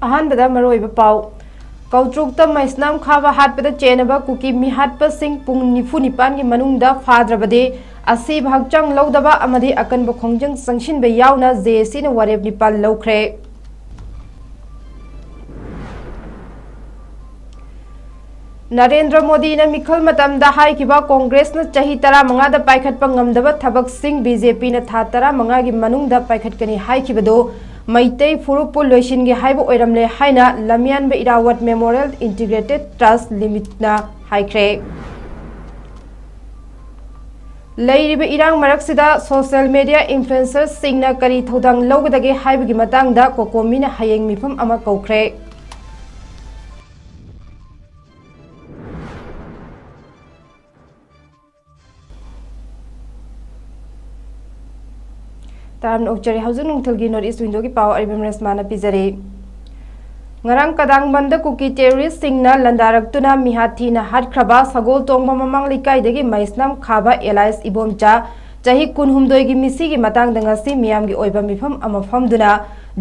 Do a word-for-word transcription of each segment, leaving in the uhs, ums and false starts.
ꯑꯍꯥꯟꯕꯗ ꯃꯔꯨꯑꯣꯏꯕ ꯄꯥꯎ꯫ ꯀꯧꯇ꯭ꯔꯨꯛꯇ ꯃꯩꯁꯅꯥꯝ ꯈꯥꯕ ꯍꯥꯠꯄꯗ ꯆꯦꯟꯅꯕ ꯀꯨꯀꯤ ꯃꯤꯍꯥꯠꯄꯁꯤꯡ ꯄꯨꯡ ꯅꯤꯐꯨ ꯅꯤꯄꯥꯟꯒꯤ ꯃꯅꯨꯡꯗ ꯐꯥꯗ꯭ꯔꯕꯗꯤ ꯑꯁꯤꯕ ꯍꯛꯆꯥꯡ ꯂꯧꯗꯕ ꯑꯃꯗꯤ ꯑꯀꯟꯕ ꯈꯣꯡꯖꯪ ꯆꯪꯁꯤꯟꯕ ꯌꯥꯎꯅ ꯖꯦ ꯑꯦ ꯁꯤꯅ ꯋꯥꯔꯦꯞ ꯅꯤꯄꯥꯜ ꯂꯧꯈ꯭ꯔꯦ꯫ ꯅꯔꯦꯟꯗ꯭ꯔ ꯃꯣꯗꯤꯅ ꯃꯤꯈꯜ ꯃꯇꯝꯗ ꯍꯥꯏꯈꯤꯕ ꯀꯣꯡꯒ꯭ꯔꯦꯁꯅ ꯆꯍꯤ ꯇꯔꯥꯃꯉꯥꯗ ꯄꯥꯏꯈꯠꯄ ꯉꯝꯗꯕ ꯊꯕꯛꯁꯤꯡ ꯕꯤ ꯖꯦ ꯄꯤꯅ ꯊꯥ ꯇꯔꯥꯃꯉꯥꯒꯤ ꯃꯅꯨꯡꯗ ꯄꯥꯏꯈꯠꯀꯅꯤ ꯍꯥꯏꯈꯤꯕꯗꯨ ꯃꯩꯇꯩ ꯐꯨꯔꯨꯞꯄꯨ ꯂꯣꯏꯁꯤꯟꯒꯦ ꯍꯥꯏꯕ ꯑꯣꯏꯔꯝꯂꯦ ꯍꯥꯏꯅ ꯂꯝꯌꯥꯟꯕ ꯏꯔꯥꯋꯠ ꯃꯦꯃꯣꯔꯤꯌꯦꯜ ꯏꯟꯇꯤꯒ꯭ꯔꯦꯇꯦꯗ ꯇ꯭ꯔꯁ ꯂꯤꯃꯤꯇꯦꯗꯅ ꯍꯥꯏꯈ꯭ꯔꯦ꯫ ꯂꯩꯔꯤꯕ ꯏꯔꯥꯡ ꯃꯔꯛꯁꯤꯗ ꯁꯣꯁꯤꯌꯦꯜ ꯃꯤꯗꯤꯌꯥ ꯏꯟꯐ꯭ꯂꯨꯑꯦꯟꯁꯔꯁꯤꯡꯅ ꯀꯔꯤ ꯊꯧꯗꯥꯡ ꯂꯧꯒꯗꯒꯦ ꯍꯥꯏꯕꯒꯤ ꯃꯇꯥꯡꯗ ꯀꯣꯀꯣꯃꯤꯅ ꯍꯌꯦꯡ ꯃꯤꯐꯝ ꯑꯃ ꯀꯧꯈ꯭ꯔꯦ꯫ ꯇꯔꯥꯝꯅ ꯑꯣꯛꯆꯔꯤ꯫ ꯍꯧꯖꯤꯛ ꯅꯨꯡꯊꯤꯜꯒꯤ ꯅꯣꯔꯠ ꯏꯁ ꯋꯤꯟꯗꯣꯒꯤ ꯄꯥꯎ ꯑꯔꯤꯕꯝ ꯔꯦꯁꯃꯥꯅ ꯄꯤꯖꯔꯤ꯫ ꯉꯔꯥꯡ ꯀꯗꯥꯡꯕꯟꯗ ꯀꯨꯀꯤ ꯇꯦꯔꯣꯔꯤꯁꯁꯤꯡꯅ ꯂꯥꯟꯗꯥꯔꯛꯇꯨꯅ ꯃꯤꯍꯥꯠ ꯊꯤꯅ ꯍꯥꯠꯈ꯭ꯔꯕ ꯁꯒꯣꯜ ꯇꯣꯡꯕ ꯃꯃꯥꯡ ꯂꯩꯀꯥꯏꯗꯒꯤ ꯃꯩꯁꯅꯥꯝ ꯈꯥꯕ ꯑꯦꯂꯥꯏꯁ ꯏꯕꯣꯝꯆꯥ, ꯆꯍꯤ ꯀꯨꯟꯍꯨꯝꯗꯣꯏꯒꯤ ꯃꯤꯁꯤꯒꯤ ꯃꯇꯥꯡꯗ ꯉꯁꯤ ꯃꯤꯌꯥꯝꯒꯤ ꯑꯣꯏꯕ ꯃꯤꯐꯝ ꯑꯃ ꯐꯝꯗꯨꯅ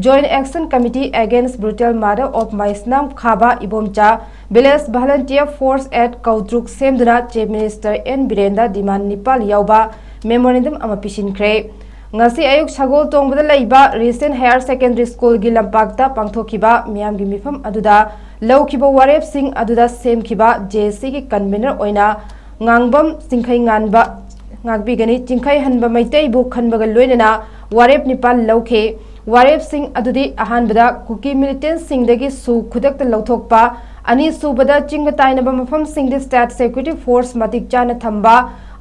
Joint Action Committee Against Brutal Murder of ꯃꯩꯁꯅꯥꯝ ꯈꯥꯕ Ibomcha, Village Volunteer Force at ꯀꯧꯇ꯭ꯔꯨꯛ ꯁꯦꯝꯗꯨꯅ ꯆꯤꯐ ꯃꯤꯅꯤꯁꯇꯔ ꯑꯦꯟ ꯕꯤꯔꯦꯟꯗ ꯗꯤꯃꯥꯟ ꯅꯤꯄꯥꯜ ꯌꯥꯎꯕ ꯃꯦꯃꯣꯔꯦꯟꯗꯝ ꯑꯃ ꯄꯤꯁꯤꯟꯈ꯭ꯔꯦ꯫ ꯉꯁꯤ ꯑꯌꯨꯛ ꯁꯒꯣꯜ ꯇꯣꯡꯕꯗ ꯂꯩꯕ ꯔꯤꯁꯦꯟ ꯍꯥꯌꯔ ꯁꯦꯀꯦꯟꯗꯔꯤ ꯁ꯭ꯀꯨꯜꯒꯤ ꯂꯝꯄꯥꯛꯇ ꯄꯥꯡꯊꯣꯛꯈꯤꯕ ꯃꯤꯌꯥꯝꯒꯤ ꯃꯤꯐꯝ ꯑꯗꯨꯗ ꯂꯧꯈꯤꯕ ꯋꯥꯔꯦꯞꯁꯤꯡ ꯑꯗꯨꯗ ꯁꯦꯝꯈꯤꯕ ꯖꯦ ꯑꯦ ꯁꯤꯒꯤ ꯀꯟꯚꯦꯅꯔ ꯑꯣꯏꯅ ꯉꯥꯡꯕꯝ ꯆꯤꯡꯈꯩꯉꯥꯟꯕ ꯉꯥꯛꯄꯤꯒꯅꯤ꯫ ꯆꯤꯡꯈꯩꯍꯟꯕ ꯃꯩꯇꯩꯕꯨ ꯈꯟꯕꯒ ꯂꯣꯏꯅꯅ ꯋꯥꯔꯦꯞ ꯅꯤꯄꯥꯜ ꯂꯧꯈꯤ꯫ ꯋꯥꯔꯦꯞꯁꯤꯡ ꯑꯗꯨꯗꯤ ꯑꯍꯥꯟꯕꯗ ꯀꯨꯀꯤ ꯃꯤꯂꯤꯇꯦꯟꯠꯁꯤꯡꯗꯒꯤ ꯁꯨ ꯈꯨꯗꯛꯇ ꯂꯧꯊꯣꯛꯄ, ꯑꯅꯤꯁꯨꯕꯗ ꯆꯤꯡꯒ ꯇꯥꯏꯅꯕ ꯃꯐꯝꯁꯤꯡꯗ ꯁ꯭ꯇꯦꯠ ꯁꯦꯀ꯭ꯌꯨꯔꯤꯇꯤ ꯐꯣꯔꯁ ꯃꯇꯤꯛ ꯆꯥꯅ ꯊꯝꯕ,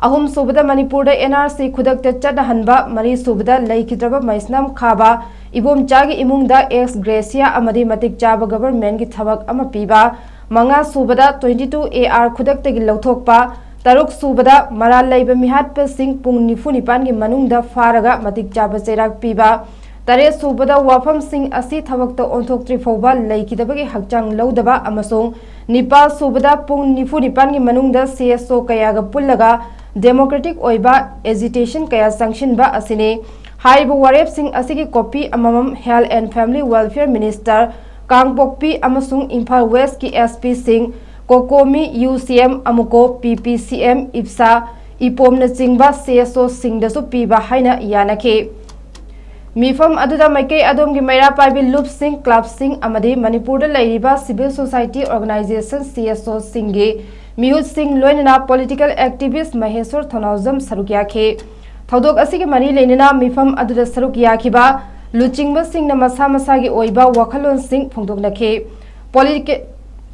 ꯑꯍꯨꯝꯁꯨꯕꯗ ꯃꯅꯤꯄꯨꯔꯗ ꯑꯦꯟ ꯑꯥꯔ ꯁꯤ ꯈꯨꯗꯛꯇ ꯆꯠꯅꯍꯟꯕ, ꯃꯔꯤꯁꯨꯕꯗ ꯂꯩꯈꯤꯗ꯭ꯔꯕ ꯃꯩꯁꯅꯥꯝ ꯈꯥꯕ ꯏꯕꯣꯝꯆꯥꯒꯤ ꯏꯃꯨꯡꯗ ꯑꯦꯛꯁ ꯒ꯭ꯔꯦꯁꯤꯌꯥ ꯑꯃꯗꯤ ꯃꯇꯤꯛ ꯆꯥꯕ ꯒꯕꯔꯃꯦꯟꯠꯀꯤ ꯊꯕꯛ ꯑꯃ ꯄꯤꯕ, ꯃꯉꯥꯁꯨꯕꯗ twenty two A R ꯈꯨꯗꯛꯇꯒꯤ ꯂꯧꯊꯣꯛꯄ, ꯇꯔꯨꯛꯁꯨꯕꯗ ꯃꯔꯥꯜ ꯂꯩꯕ ꯃꯤꯍꯥꯠꯄꯁꯤꯡ ꯄꯨꯡ ꯅꯤꯐꯨ ꯅꯤꯄꯥꯟꯒꯤ ꯃꯅꯨꯡꯗ ꯐꯥꯔꯒ ꯃꯇꯤꯛ ꯆꯥꯕ ꯆꯩꯔꯥꯛ ꯄꯤꯕ, ꯇꯔꯦꯠꯁꯨꯕꯗ ꯋꯥꯐꯝꯁꯤꯡ ꯑꯁꯤ ꯊꯕꯛꯇ ꯑꯣꯟꯊꯣꯛꯇ꯭ꯔꯤ ꯐꯥꯎꯕ ꯂꯩꯈꯤꯗꯕꯒꯤ ꯍꯛꯆꯥꯡ ꯂꯧꯗꯕ ꯑꯃꯁꯨꯡ ꯅꯤꯄꯥꯜꯁꯨꯕꯗ ꯄꯨꯡ ꯅꯤꯐꯨ ꯅꯤꯄꯥꯟꯒꯤ ꯃꯅꯨꯡꯗ ꯁꯤ ꯑꯦꯁ ꯑꯣ ꯀꯌꯥꯒ ꯄꯨꯜꯂꯒ ꯗꯦꯃꯣꯀ꯭ꯔꯦꯇꯤꯛ ꯑꯣꯏꯕ ꯑꯦꯖꯤꯇꯦꯁꯟ ꯀꯌꯥ ꯆꯪꯁꯤꯟꯕ ꯑꯁꯤꯅꯤ꯫ ꯍꯥꯏꯔꯤꯕ ꯋꯥꯔꯦꯞꯁꯤꯡ ꯑꯁꯤꯒꯤ ꯀꯣꯄꯤ ꯑꯃꯃꯝ Health and Family Welfare Minister ꯀꯥꯡꯄꯣꯛꯄꯤ ꯑꯃꯁꯨꯡ ꯏꯝꯐꯥꯜ ꯋꯦꯁꯀꯤ ꯑꯦꯁ ꯄꯤꯁꯤꯡ, ꯀꯣꯀꯣꯃꯤ, ꯌꯨ ꯁꯤ ꯑꯦꯝ, ꯑꯃꯨꯀꯣ, ꯄꯤ ꯄꯤ ꯁꯤ ꯑꯦꯝ, ꯏꯞꯁꯥ, ꯏꯄꯣꯝꯅꯆꯤꯡꯕ ꯁꯤ ꯑꯦꯁ ꯑꯣꯁꯤꯡꯗꯁꯨ ꯄꯤꯕ ꯍꯥꯏꯅ ꯌꯥꯅꯈꯤ꯫ ꯃꯤꯐꯝ ꯑꯗꯨꯗ ꯃꯥꯏꯀꯩ ꯑꯗꯣꯝꯒꯤ ꯃꯩꯔꯥ ꯄꯥꯏꯕꯤ ꯂꯨꯞꯁꯤꯡ, ꯀ꯭ꯂꯕꯁꯤꯡ ꯑꯃꯗꯤ ꯃꯅꯤꯄꯨꯔꯗ ꯂꯩꯔꯤꯕ civil society organization, C S O, ꯁꯤꯡꯒꯤ ꯃꯤꯍꯨꯠꯁꯤꯡ, ꯂꯣꯏꯅꯅ political activist ꯃꯍꯦꯁꯣꯔ ꯊꯧꯅꯥꯎꯖꯝ ꯁꯔꯨꯛ ꯌꯥꯈꯤ꯫ ꯊꯧꯗꯣꯛ ꯑꯁꯤꯒꯤ ꯃꯔꯤ ꯂꯩꯅꯅ ꯃꯤꯐꯝ ꯑꯗꯨꯗ ꯁꯔꯨꯛ ꯌꯥꯈꯤꯕ ꯂꯨꯆꯤꯡꯕꯁꯤꯡꯅ ꯃꯁꯥ ꯃꯁꯥꯒꯤ ꯑꯣꯏꯕ ꯋꯥꯈꯜꯂꯣꯟꯁꯤꯡ ꯐꯣꯡꯗꯣꯛꯅꯈꯤ꯫ Politica-,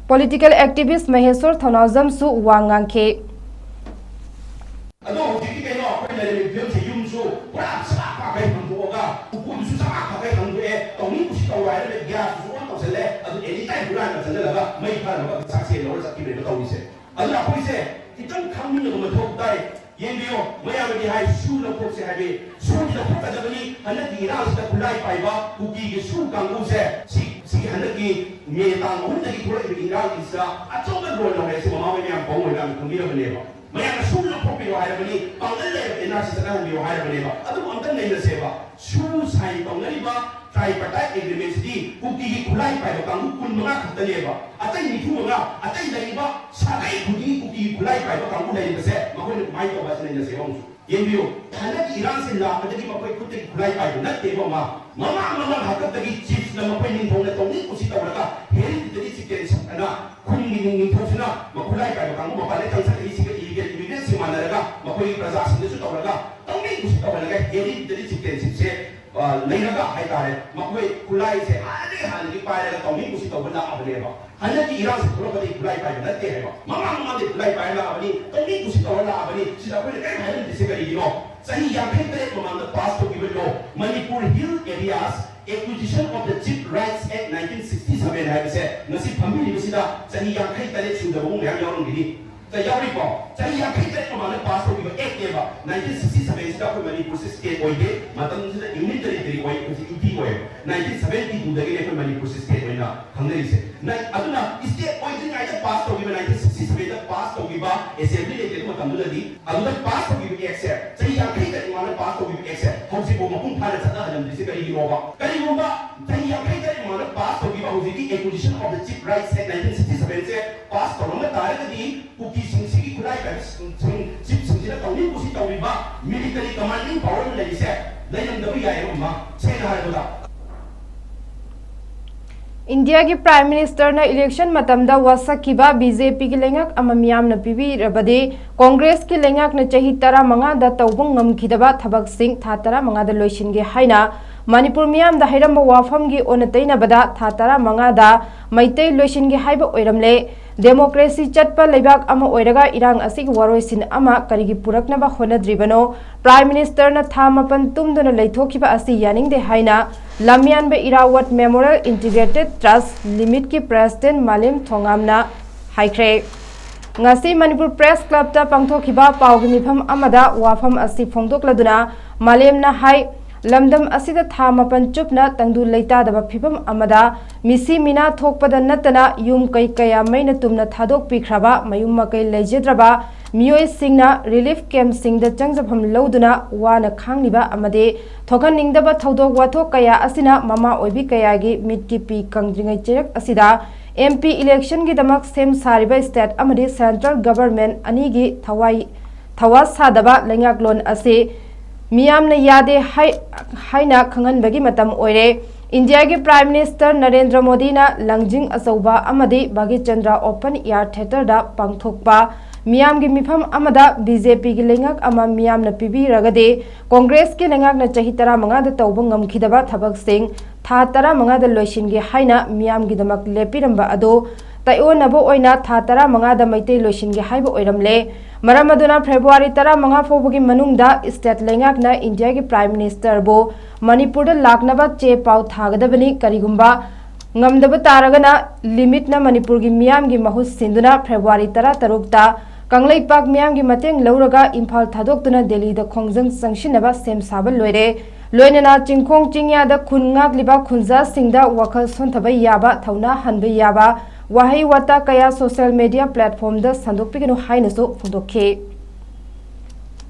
political activist ꯃꯍꯦꯁꯣꯔ ꯊꯧꯅꯥꯎꯖꯝꯁꯨ ꯋꯥ ꯉꯥꯡꯈꯤ꯫ ꯑꯗꯣ ꯍꯧꯖꯤꯛꯇꯤ ꯀꯩꯅꯣ, ꯑꯩꯈꯣꯏ ꯂꯩꯔꯤꯕ ꯐꯤꯕꯝꯁꯦ, ꯌꯨꯝꯁꯨ ꯄꯨꯔꯥ ꯁꯥ ꯐꯥꯈꯩ ꯍꯥꯡꯗꯣꯛꯑꯒ, ꯎꯀꯨꯗꯨꯁꯨ ꯁꯥ ꯐꯥꯈꯩ ꯍꯥꯡꯗꯣꯛꯑꯦ, ꯇꯧꯅꯤ ꯀꯨꯁꯤ ꯇꯧꯔꯣ ꯍꯥꯏꯔꯒ gas ꯁꯨ on ꯇꯧꯁꯜꯂꯦ, ꯑꯗꯨ any time ꯍꯨꯔꯥꯟꯕ ꯆꯪꯁꯤꯜꯂꯒ ꯃꯩ ꯊꯥꯅꯕ ꯆꯥꯛꯁꯦ ꯂꯧꯔ ꯆꯠꯈꯤꯕꯅꯦꯕ ꯇꯧꯔꯤꯁꯦ꯫ ꯑꯗꯨꯅ ꯑꯩꯈꯣꯏꯁꯦ ꯈꯤꯇꯪ ꯈꯪꯃꯤꯟꯅꯕ ꯃꯊꯧ ꯇꯥꯏ꯫ ꯌꯦꯡꯕꯤꯌꯣ, ꯃꯌꯥꯝꯅꯗꯤ ꯍꯥꯏ ꯁꯨ ꯂꯧꯊꯣꯛꯁꯦ ꯍꯥꯏꯕꯤ, ꯁꯨꯗꯤ ꯂꯧꯊꯣꯛꯀꯗꯕꯅꯤ꯫ ꯍꯟꯗꯛꯀꯤ ꯏꯔꯥꯡꯁꯤꯗ ꯈꯨꯠꯂꯥꯏ ꯄꯥꯏꯕ ꯀꯨꯀꯤꯒꯤ ꯁꯨ ꯀꯥꯡꯕꯨꯁꯦ, ꯁꯤ, ꯁꯤ ꯍꯟꯗꯛꯀꯤ ꯃꯦ ꯇꯥꯡ ꯑꯍꯨꯝꯗꯒꯤ ꯊꯣꯛꯂꯛꯏꯕ ꯏꯔꯥꯡꯒꯤꯁꯤꯗ ꯑꯆꯧꯕ role ꯂꯧꯔꯦ꯫ ꯁꯤ ꯃꯃꯥ ꯍꯣꯏ ꯃꯌꯥꯝ ꯄꯥꯎ ꯑꯣꯏꯅ ꯈꯪꯕꯤꯔꯕꯅꯦꯕ꯫ ꯃꯌꯥꯝꯅ ꯁꯨ ꯂꯧꯊꯣꯛꯄꯤꯔꯣ ꯍꯥꯏꯔꯕꯅꯤ, ꯄꯥꯡꯒꯜ ꯂꯩꯔꯕ N R C ꯆꯠꯅꯍꯟꯕꯤꯌꯣ ꯍꯥꯏꯔꯕꯅꯦꯕ꯫ ꯑꯗꯨꯕꯨ ꯑꯝꯇ ꯅꯩꯅꯁꯦꯕ, ꯁꯨ sign ꯇꯧꯅꯔꯤꯕ tripartite agreement ꯁꯤꯗꯤ ꯀꯨꯀꯤꯒꯤ ꯈꯨꯠꯂꯥꯏ ꯄꯥꯏꯕ ꯀꯥꯡꯕꯨ ꯀꯨꯟꯃꯉꯥ ꯈꯛꯇꯅꯦꯕ꯫ ꯑꯇꯩ ꯅꯤꯐꯨꯃꯉꯥ, ꯑꯇꯩ ꯂꯩꯔꯤꯕ ꯁꯥꯒꯩ ꯈꯨꯗꯤꯡꯒꯤ ꯀꯨꯀꯤꯒꯤ ꯈꯨꯠꯂꯥꯏ ꯄꯥꯏꯕ ꯀꯥꯡꯕꯨ ꯂꯩꯔꯤꯕꯁꯦ ꯃꯈꯣꯏꯅ ꯀꯃꯥꯏꯅ ꯇꯧꯕ ꯑꯁꯤ ꯅꯩꯅꯁꯦꯕ ꯑꯃꯨꯛꯁꯨ꯫ ꯌꯦꯡꯕꯤꯌꯨ, ꯍꯟꯗꯛꯀꯤ ꯏꯔꯥꯡꯁꯤ ꯂꯥꯛꯄꯗꯒꯤ ꯃꯈꯣꯏ ꯈꯨꯠꯇꯒꯤ ꯈꯨꯠꯂꯥꯏ ꯄꯥꯏꯕ ꯅꯠꯇꯦꯕ, ꯃꯃꯥ꯫ ꯃꯃꯥꯡ ꯃꯃꯥꯡ ꯍꯥꯛꯇꯛꯇꯒꯤ chiefs ꯅ ꯃꯈꯣꯏ ꯅꯤꯡꯊꯧꯅ ꯇꯧꯅꯤ ꯀꯨꯁꯤ ꯇꯧꯔꯒ hereditary chieftainship ꯑꯅ ꯈꯨꯟꯒꯤ ꯅꯤꯡ-, ꯅꯤꯡꯊꯧꯁꯤꯅ ꯃꯈꯨꯠꯂꯥꯏ ꯄꯥꯏꯕ ꯀꯥꯡꯕꯨ ꯃꯄꯥꯟꯗ ꯆꯪꯁꯤꯜꯂꯛꯏꯁꯤꯒ illegal immigrants ꯁꯤꯡ ꯃꯥꯟꯅꯔꯒ ꯃꯈꯣꯏꯒꯤ ꯄ꯭ꯔꯖꯥꯁꯤꯡꯗꯁꯨ ꯇꯧꯔꯒ ꯇꯧꯅꯤ ꯀꯨꯁꯤ ꯇꯧꯍꯜꯂꯒ hereditary chieftainship ꯁꯦ, ꯑ, ꯂꯩꯔꯒ ꯍꯥꯏꯇꯥꯔꯦ, ꯃꯈꯣꯏ ꯈꯨꯠꯂꯥꯏꯁꯦ ꯍꯥꯟꯅꯗꯒꯤ ꯍꯥꯟꯅꯗꯒꯤ ꯄꯥꯏꯔꯒ ꯇꯧꯅꯤ ꯀꯨꯁꯤ ꯇꯧꯕ ꯂꯥꯛꯑꯕꯅꯦꯕ꯫ ꯍꯟꯗꯛꯀꯤ ꯏꯔꯥꯡꯁꯤ ꯊꯣꯛꯂꯛꯄꯗꯒꯤ ꯈꯨꯠꯂꯥꯏ ꯄꯥꯏꯕ ꯅꯠꯇꯦ ꯍꯥꯏꯕ꯫ ꯃꯃꯥꯡ ꯃꯃꯥꯡꯗꯒꯤ ꯈꯨꯠꯂꯥꯏ ꯄꯥꯏꯔ ꯂꯥꯛꯑꯕꯅꯤ, ꯇꯧꯅꯤ ꯀꯨꯁꯤ ꯇꯧꯔ ꯂꯥꯛꯑꯕꯅꯤ꯫ ꯁꯤꯗ ꯑꯩꯈꯣꯏꯅ ꯀꯔꯤꯝ ꯍꯥꯏꯔꯝꯗ꯭ꯔꯤꯁꯦ ꯀꯔꯤꯒꯤꯅꯣ? ꯆꯍꯤ ꯌꯥꯡꯈꯩ ꯇꯔꯦꯠ ꯃꯃꯥꯡꯗ pass ꯇꯧꯈꯤꯕ law, Manipur Hill Areas Acquisition of the Chief Rights Act nineteen sixty seven ꯍꯥꯏꯕꯁꯦ ꯉꯁꯤ ꯐꯝꯕꯤꯔꯤꯕꯁꯤꯗ ꯆꯍꯤ ꯌꯥꯡꯈꯩ ꯇꯔꯦꯠ ꯁꯨꯗꯕ ꯃꯌꯥꯝ ꯌꯥꯎꯔꯝꯒꯅꯤ꯫ ꯆ-, ꯌꯥꯎꯔꯤꯀꯣ? ꯆꯍꯤ ꯌꯥꯡꯈꯩ ꯇꯔꯦꯠ ꯃꯃꯥꯡꯗ pass ꯇꯧꯈꯤꯕ act ꯅꯦꯕ꯫ Nineteen sixty seven ꯁꯤꯗ ꯑꯩꯈꯣꯏ ꯃꯅꯤꯄꯨꯔꯁꯦ state ꯑꯣꯏꯗꯦ, ꯃꯇꯝꯁꯤꯗ union territory ꯑꯣꯏ, ꯍꯧꯖꯤꯛ UT ꯑꯣꯏ꯫ Nineteen seventy two ꯗꯒꯤꯅꯦ ꯑꯩꯈꯣꯏ ꯃꯅꯤꯄꯨꯔꯁꯦ state ꯑꯣꯏꯅ ꯈꯪꯅꯔꯤꯁꯦ꯫ ꯅ-, ꯑꯗꯨꯅ state ꯑꯣꯏꯗ꯭ꯔꯤꯉꯩꯗ pass ꯇꯧꯈꯤꯕ, nineteen sixty seven ꯗ pass ꯇꯧꯈꯤꯕ assembly ꯂꯩꯇꯦ ꯑꯗꯨ ꯃꯇꯝꯗꯨꯗꯗꯤ, ꯑꯗꯨꯗ pass ꯇꯧꯈꯤꯕ act ꯁꯦ, ꯆꯍꯤ ꯌꯥꯡꯈꯩ ꯇꯔꯦꯠ ꯃꯃꯥꯡꯗ pass ꯇꯧꯈꯤꯕ act ꯁꯦ ꯍꯧꯖꯤꯛꯐꯥꯎ ꯃꯄꯨꯡ ꯐꯥꯅ ꯆꯠꯅꯍꯜꯂꯝꯗ꯭ꯔꯤꯁꯦ ꯀꯔꯤꯒꯤꯅꯣꯕ? ꯀꯔꯤꯒꯨꯝꯕ ꯆꯍꯤ ꯌꯥꯡꯈꯩ ꯇꯔꯦꯠ ꯃꯃꯥꯡꯗ pass ꯇꯧꯈꯤꯕ ꯍꯧꯖꯤꯛ ꯁꯤꯡ ꯆꯤꯞꯁꯤꯡꯁꯤꯅ ꯇꯧꯅꯤꯡ ꯀꯨꯁꯤ ꯇꯧꯔꯤꯕ ꯃꯤꯂꯤꯇꯔꯤ ꯀꯃꯥꯟꯗꯤꯡ ꯄꯥꯋꯔ ꯑꯃ ꯂꯩꯔꯤꯁꯦ ꯂꯩꯔꯝꯗꯕ ꯌꯥꯏ꯫ ꯑꯃ ꯁꯦꯡꯅ ꯍꯥꯏꯔꯕꯗ ꯏꯟꯗꯤꯌꯥꯒꯤ ꯄ꯭ꯔꯥꯏꯝ ꯃꯤꯅꯤꯁꯇꯔꯅ ꯏꯂꯦꯛꯁꯟ ꯃꯇꯝꯗ ꯋꯥꯁꯛꯈꯤꯕ ꯕꯤ ꯖꯦ ꯄꯤꯒꯤ ꯂꯩꯉꯥꯛ ꯑꯃ ꯃꯤꯌꯥꯝꯅ ꯄꯤꯕꯤꯔꯕꯗꯤ ꯀꯣꯡꯒ꯭ꯔꯦꯁꯀꯤ ꯂꯩꯉꯥꯛꯅ ꯆꯍꯤ ꯇꯔꯥꯃꯉꯥꯗ ꯇꯧꯕ ꯉꯝꯈꯤꯗꯕ ꯊꯕꯛꯁꯤꯡ ꯊꯥ ꯇꯔꯥꯃꯉꯥꯗ ꯂꯣꯏꯁꯤꯟꯒꯦ ꯍꯥꯏꯅ ꯃꯅꯤꯄꯨꯔ ꯃꯤꯌꯥꯝꯗ ꯍꯥꯏꯔꯝꯕ ꯋꯥꯐꯝꯒꯤ ꯑꯣꯟꯅ ꯇꯩꯅꯕꯗ ꯊꯥ ꯇꯔꯥꯃꯉꯥꯗ ꯃꯩꯇꯩ ꯂꯣꯏꯁꯤꯟꯒꯦ ꯍꯥꯏꯕ ꯑꯣꯏꯔꯝꯂꯦ꯫ ꯗꯦꯃꯣꯀ꯭ꯔꯦꯁꯤ ꯆꯠꯄ ꯂꯩꯕꯥꯛ ꯑꯃ ꯑꯣꯏꯔꯒ ꯏꯔꯥꯡ ꯑꯁꯤꯒꯤ ꯋꯥꯔꯣꯏꯁꯤꯟ ꯑꯃ ꯀꯔꯤꯒꯤ ꯄꯨꯔꯛꯅꯕ ꯍꯣꯠꯅꯗ꯭ꯔꯤꯕꯅꯣ? ꯄ꯭ꯔꯥꯏꯝ ꯃꯤꯅꯤꯁꯇꯔꯅ ꯊꯥ ꯃꯥꯄꯟ ꯇꯨꯝꯗꯨꯅ ꯂꯩꯊꯣꯛꯈꯤꯕ ꯑꯁꯤ ꯌꯥꯅꯤꯡꯗꯦ ꯍꯥꯏꯅ ꯂꯝꯌꯥꯟꯕ ꯏꯔꯥꯋꯠ ꯃꯦꯃꯣꯔꯤꯌꯦꯜ ꯏꯟꯇꯤꯒ꯭ꯔꯦꯇꯦꯗ ꯇ꯭ꯔꯁ ꯂꯤꯃꯤꯇꯦꯗꯀꯤ ꯄ꯭ꯔꯦꯁꯤꯗꯦꯟ ꯃꯥꯂꯦꯝ ꯊꯣꯉꯥꯝꯅ ꯍꯥꯏꯈ꯭ꯔꯦ꯫ ꯉꯁꯤ ꯃꯅꯤꯄꯨꯔ ꯄ꯭ꯔꯦꯁ ꯀ꯭ꯂꯕꯇ ꯄꯥꯡꯊꯣꯛꯈꯤꯕ ꯄꯥꯎꯒꯤ ꯃꯤꯐꯝ ꯑꯃꯗ ꯋꯥꯐꯝ ꯑꯁꯤ ꯐꯣꯡꯗꯣꯛꯂꯗꯨꯅ ꯃꯥꯂꯦꯝꯅ ꯍꯥꯏ, ꯂꯝꯗꯝ ꯑꯁꯤꯗ ꯊꯥ ꯃꯥꯄꯟ ꯆꯨꯞꯅ ꯇꯪꯗꯨ ꯂꯩꯇꯥꯗꯕ ꯐꯤꯚꯝ ꯑꯃꯗ ꯃꯤꯁꯤ ꯃꯤꯅꯥ ꯊꯣꯛꯄꯗ ꯅꯠꯇꯅ ꯌꯨꯝ ꯀꯩ ꯀꯌꯥ ꯃꯩꯅ ꯇꯨꯝꯅ ꯊꯥꯗꯣꯛꯄꯤꯈ꯭ꯔꯕ, ꯃꯌꯨꯝ ꯃꯀꯩ ꯂꯩꯖꯗ꯭ꯔꯕ ꯃꯤꯑꯣꯏꯁꯤꯡꯅ ꯔꯤꯂꯤꯐ ꯀꯦꯝꯞꯁꯤꯡꯗ ꯆꯪꯖꯐꯝ ꯂꯧꯗꯨꯅ ꯋꯥꯅ ꯈꯥꯡꯂꯤꯕ ꯑꯃꯗꯤ ꯊꯣꯛꯍꯟꯅꯤꯡꯗꯕ ꯊꯧꯗꯣꯛ ꯋꯥꯊꯣꯛ ꯀꯌꯥ ꯑꯁꯤꯅ ꯃꯃꯥ ꯑꯣꯏꯕꯤ ꯀꯌꯥꯒꯤ ꯃꯤꯠꯀꯤ ꯄꯤ ꯀꯪꯗ꯭ꯔꯤꯉꯩ ꯆꯩꯔꯛ ꯑꯁꯤꯗ ꯑꯦꯝ ꯄꯤ ꯏꯂꯦꯛꯁꯟꯒꯤꯗꯃꯛ ꯁꯦꯝ ꯁꯥꯔꯤꯕ ꯁ꯭ꯇꯦꯠ ꯑꯃꯗꯤ ꯁꯦꯟꯇ꯭ꯔꯦꯜ ꯒꯚꯔꯟꯃꯦꯟꯠ ꯑꯅꯤꯒꯤ ꯊꯋꯥꯏ ꯊꯋꯥ ꯁꯥꯗꯕ ꯂꯩꯉꯥꯛꯂꯣꯟ ꯑꯁꯤ ꯃꯤꯌꯥꯝꯅ ꯌꯥꯗꯦ ꯍꯥꯏ-, ꯍꯥꯏꯅ ꯈꯪꯍꯟꯕꯒꯤ ꯃꯇꯝ ꯑꯣꯏꯔꯦ꯫ ꯏꯟꯗꯤꯌꯥꯒꯤ ꯄ꯭ꯔꯥꯏꯝ ꯃꯤꯅꯤꯁꯇꯔ ꯅꯔꯦꯟꯗ꯭ꯔ ꯃꯣꯗꯤꯅ ꯂꯪꯖꯤꯡ ꯑꯆꯧꯕ ꯑꯃꯗꯤ ꯚꯥꯒꯤꯆꯟꯗ꯭ꯔ ꯑꯣꯄꯟ ꯏꯌꯥꯔ ꯊꯤꯌꯦꯇꯔꯗ ꯄꯥꯡꯊꯣꯛꯄ ꯃꯤꯌꯥꯝꯒꯤ ꯃꯤꯐꯝ ꯑꯃꯗ ꯕꯤ ꯖꯦ ꯄꯤꯒꯤ ꯂꯩꯉꯥꯛ ꯑꯃ ꯃꯤꯌꯥꯝꯅ ꯄꯤꯕꯤꯔꯒꯗꯤ ꯀꯣꯡꯒ꯭ꯔꯦꯁꯀꯤ ꯂꯩꯉꯥꯛꯅ ꯆꯍꯤ ꯇꯔꯥꯃꯉꯥꯗ ꯇꯧꯕ ꯉꯝꯈꯤꯗꯕ ꯊꯕꯛꯁꯤꯡ ꯊꯥ ꯇꯔꯥꯃꯉꯥꯗ ꯂꯣꯏꯁꯤꯟꯒꯦ ꯍꯥꯏꯅ ꯃꯤꯌꯥꯝꯒꯤꯗꯃꯛ ꯂꯦꯞꯄꯤꯔꯝꯕ ꯑꯗꯨ ꯇꯥꯏꯑꯣꯟꯅꯕ ꯑꯣꯏꯅ ꯊꯥ ꯇꯔꯥꯃꯉꯥꯗ ꯃꯩꯇꯩ ꯂꯣꯏꯁꯤꯟꯒꯦ ꯍꯥꯏꯕ ꯑꯣꯏꯔꯝꯂꯦ꯫ ꯃꯔꯝ ꯑꯗꯨꯅ ꯐꯦꯕ꯭ꯔꯨꯋꯥꯔꯤ ꯇꯔꯥꯃꯉꯥ ꯐꯥꯎꯕꯒꯤ ꯃꯅꯨꯡꯗ ꯁ꯭ꯇꯦꯠ ꯂꯩꯉꯥꯛꯅ ꯏꯟꯗꯤꯌꯥꯒꯤ ꯄ꯭ꯔꯥꯏꯝ ꯃꯤꯅꯤꯁꯇꯔꯕꯨ ꯃꯅꯤꯄꯨꯔꯗ ꯂꯥꯛꯅꯕ ꯆꯦ ꯄꯥꯎ ꯊꯥꯒꯗꯕꯅꯤ꯫ ꯀꯔꯤꯒꯨꯝꯕ ꯉꯝꯗꯕ ꯇꯥꯔꯒꯅ ꯂꯤꯃꯤꯠꯅ ꯃꯅꯤꯄꯨꯔꯒꯤ ꯃꯤꯌꯥꯝꯒꯤ ꯃꯍꯨꯠ ꯁꯤꯟꯗꯨꯅ ꯐꯦꯕ꯭ꯔꯨꯋꯥꯔꯤ ꯇꯔꯥꯇꯔꯨꯛꯇ ꯀꯪꯂꯩꯄꯥꯛ ꯃꯤꯌꯥꯝꯒꯤ ꯃꯇꯦꯡ ꯂꯧꯔꯒ ꯏꯝꯐꯥꯜ ꯊꯥꯗꯣꯛꯇꯨꯅ ꯗꯦꯜꯂꯤꯗ ꯈꯣꯡꯖꯪ ꯆꯪꯁꯤꯟꯅꯕ ꯁꯦꯝ ꯁꯥꯕ ꯂꯣꯏꯔꯦ꯫ ꯂꯣꯏꯅꯅ ꯆꯤꯡꯈꯣꯡ ꯆꯤꯡꯌꯥꯗ ꯈꯨꯟ ꯉꯥꯛꯂꯤꯕ ꯈꯨꯟꯖꯥꯁꯤꯡꯗ ꯋꯥꯈꯜ ꯁꯣꯟꯊꯕ ꯌꯥꯕ, ꯊꯧꯅꯥ ꯍꯟꯕ ꯌꯥꯕ ꯋꯥꯍꯩ ꯋꯥꯇꯥ ꯀꯌꯥ ꯁꯣꯁꯤꯌꯦꯜ ꯃꯤꯗꯤꯌꯥ ꯄ꯭ꯂꯦꯠꯐꯣꯔꯝꯗ ꯁꯟꯗꯣꯛꯄꯤꯒꯅꯨ ꯍꯥꯏꯅꯁꯨ ꯐꯣꯡꯗꯣꯛꯈꯤ꯫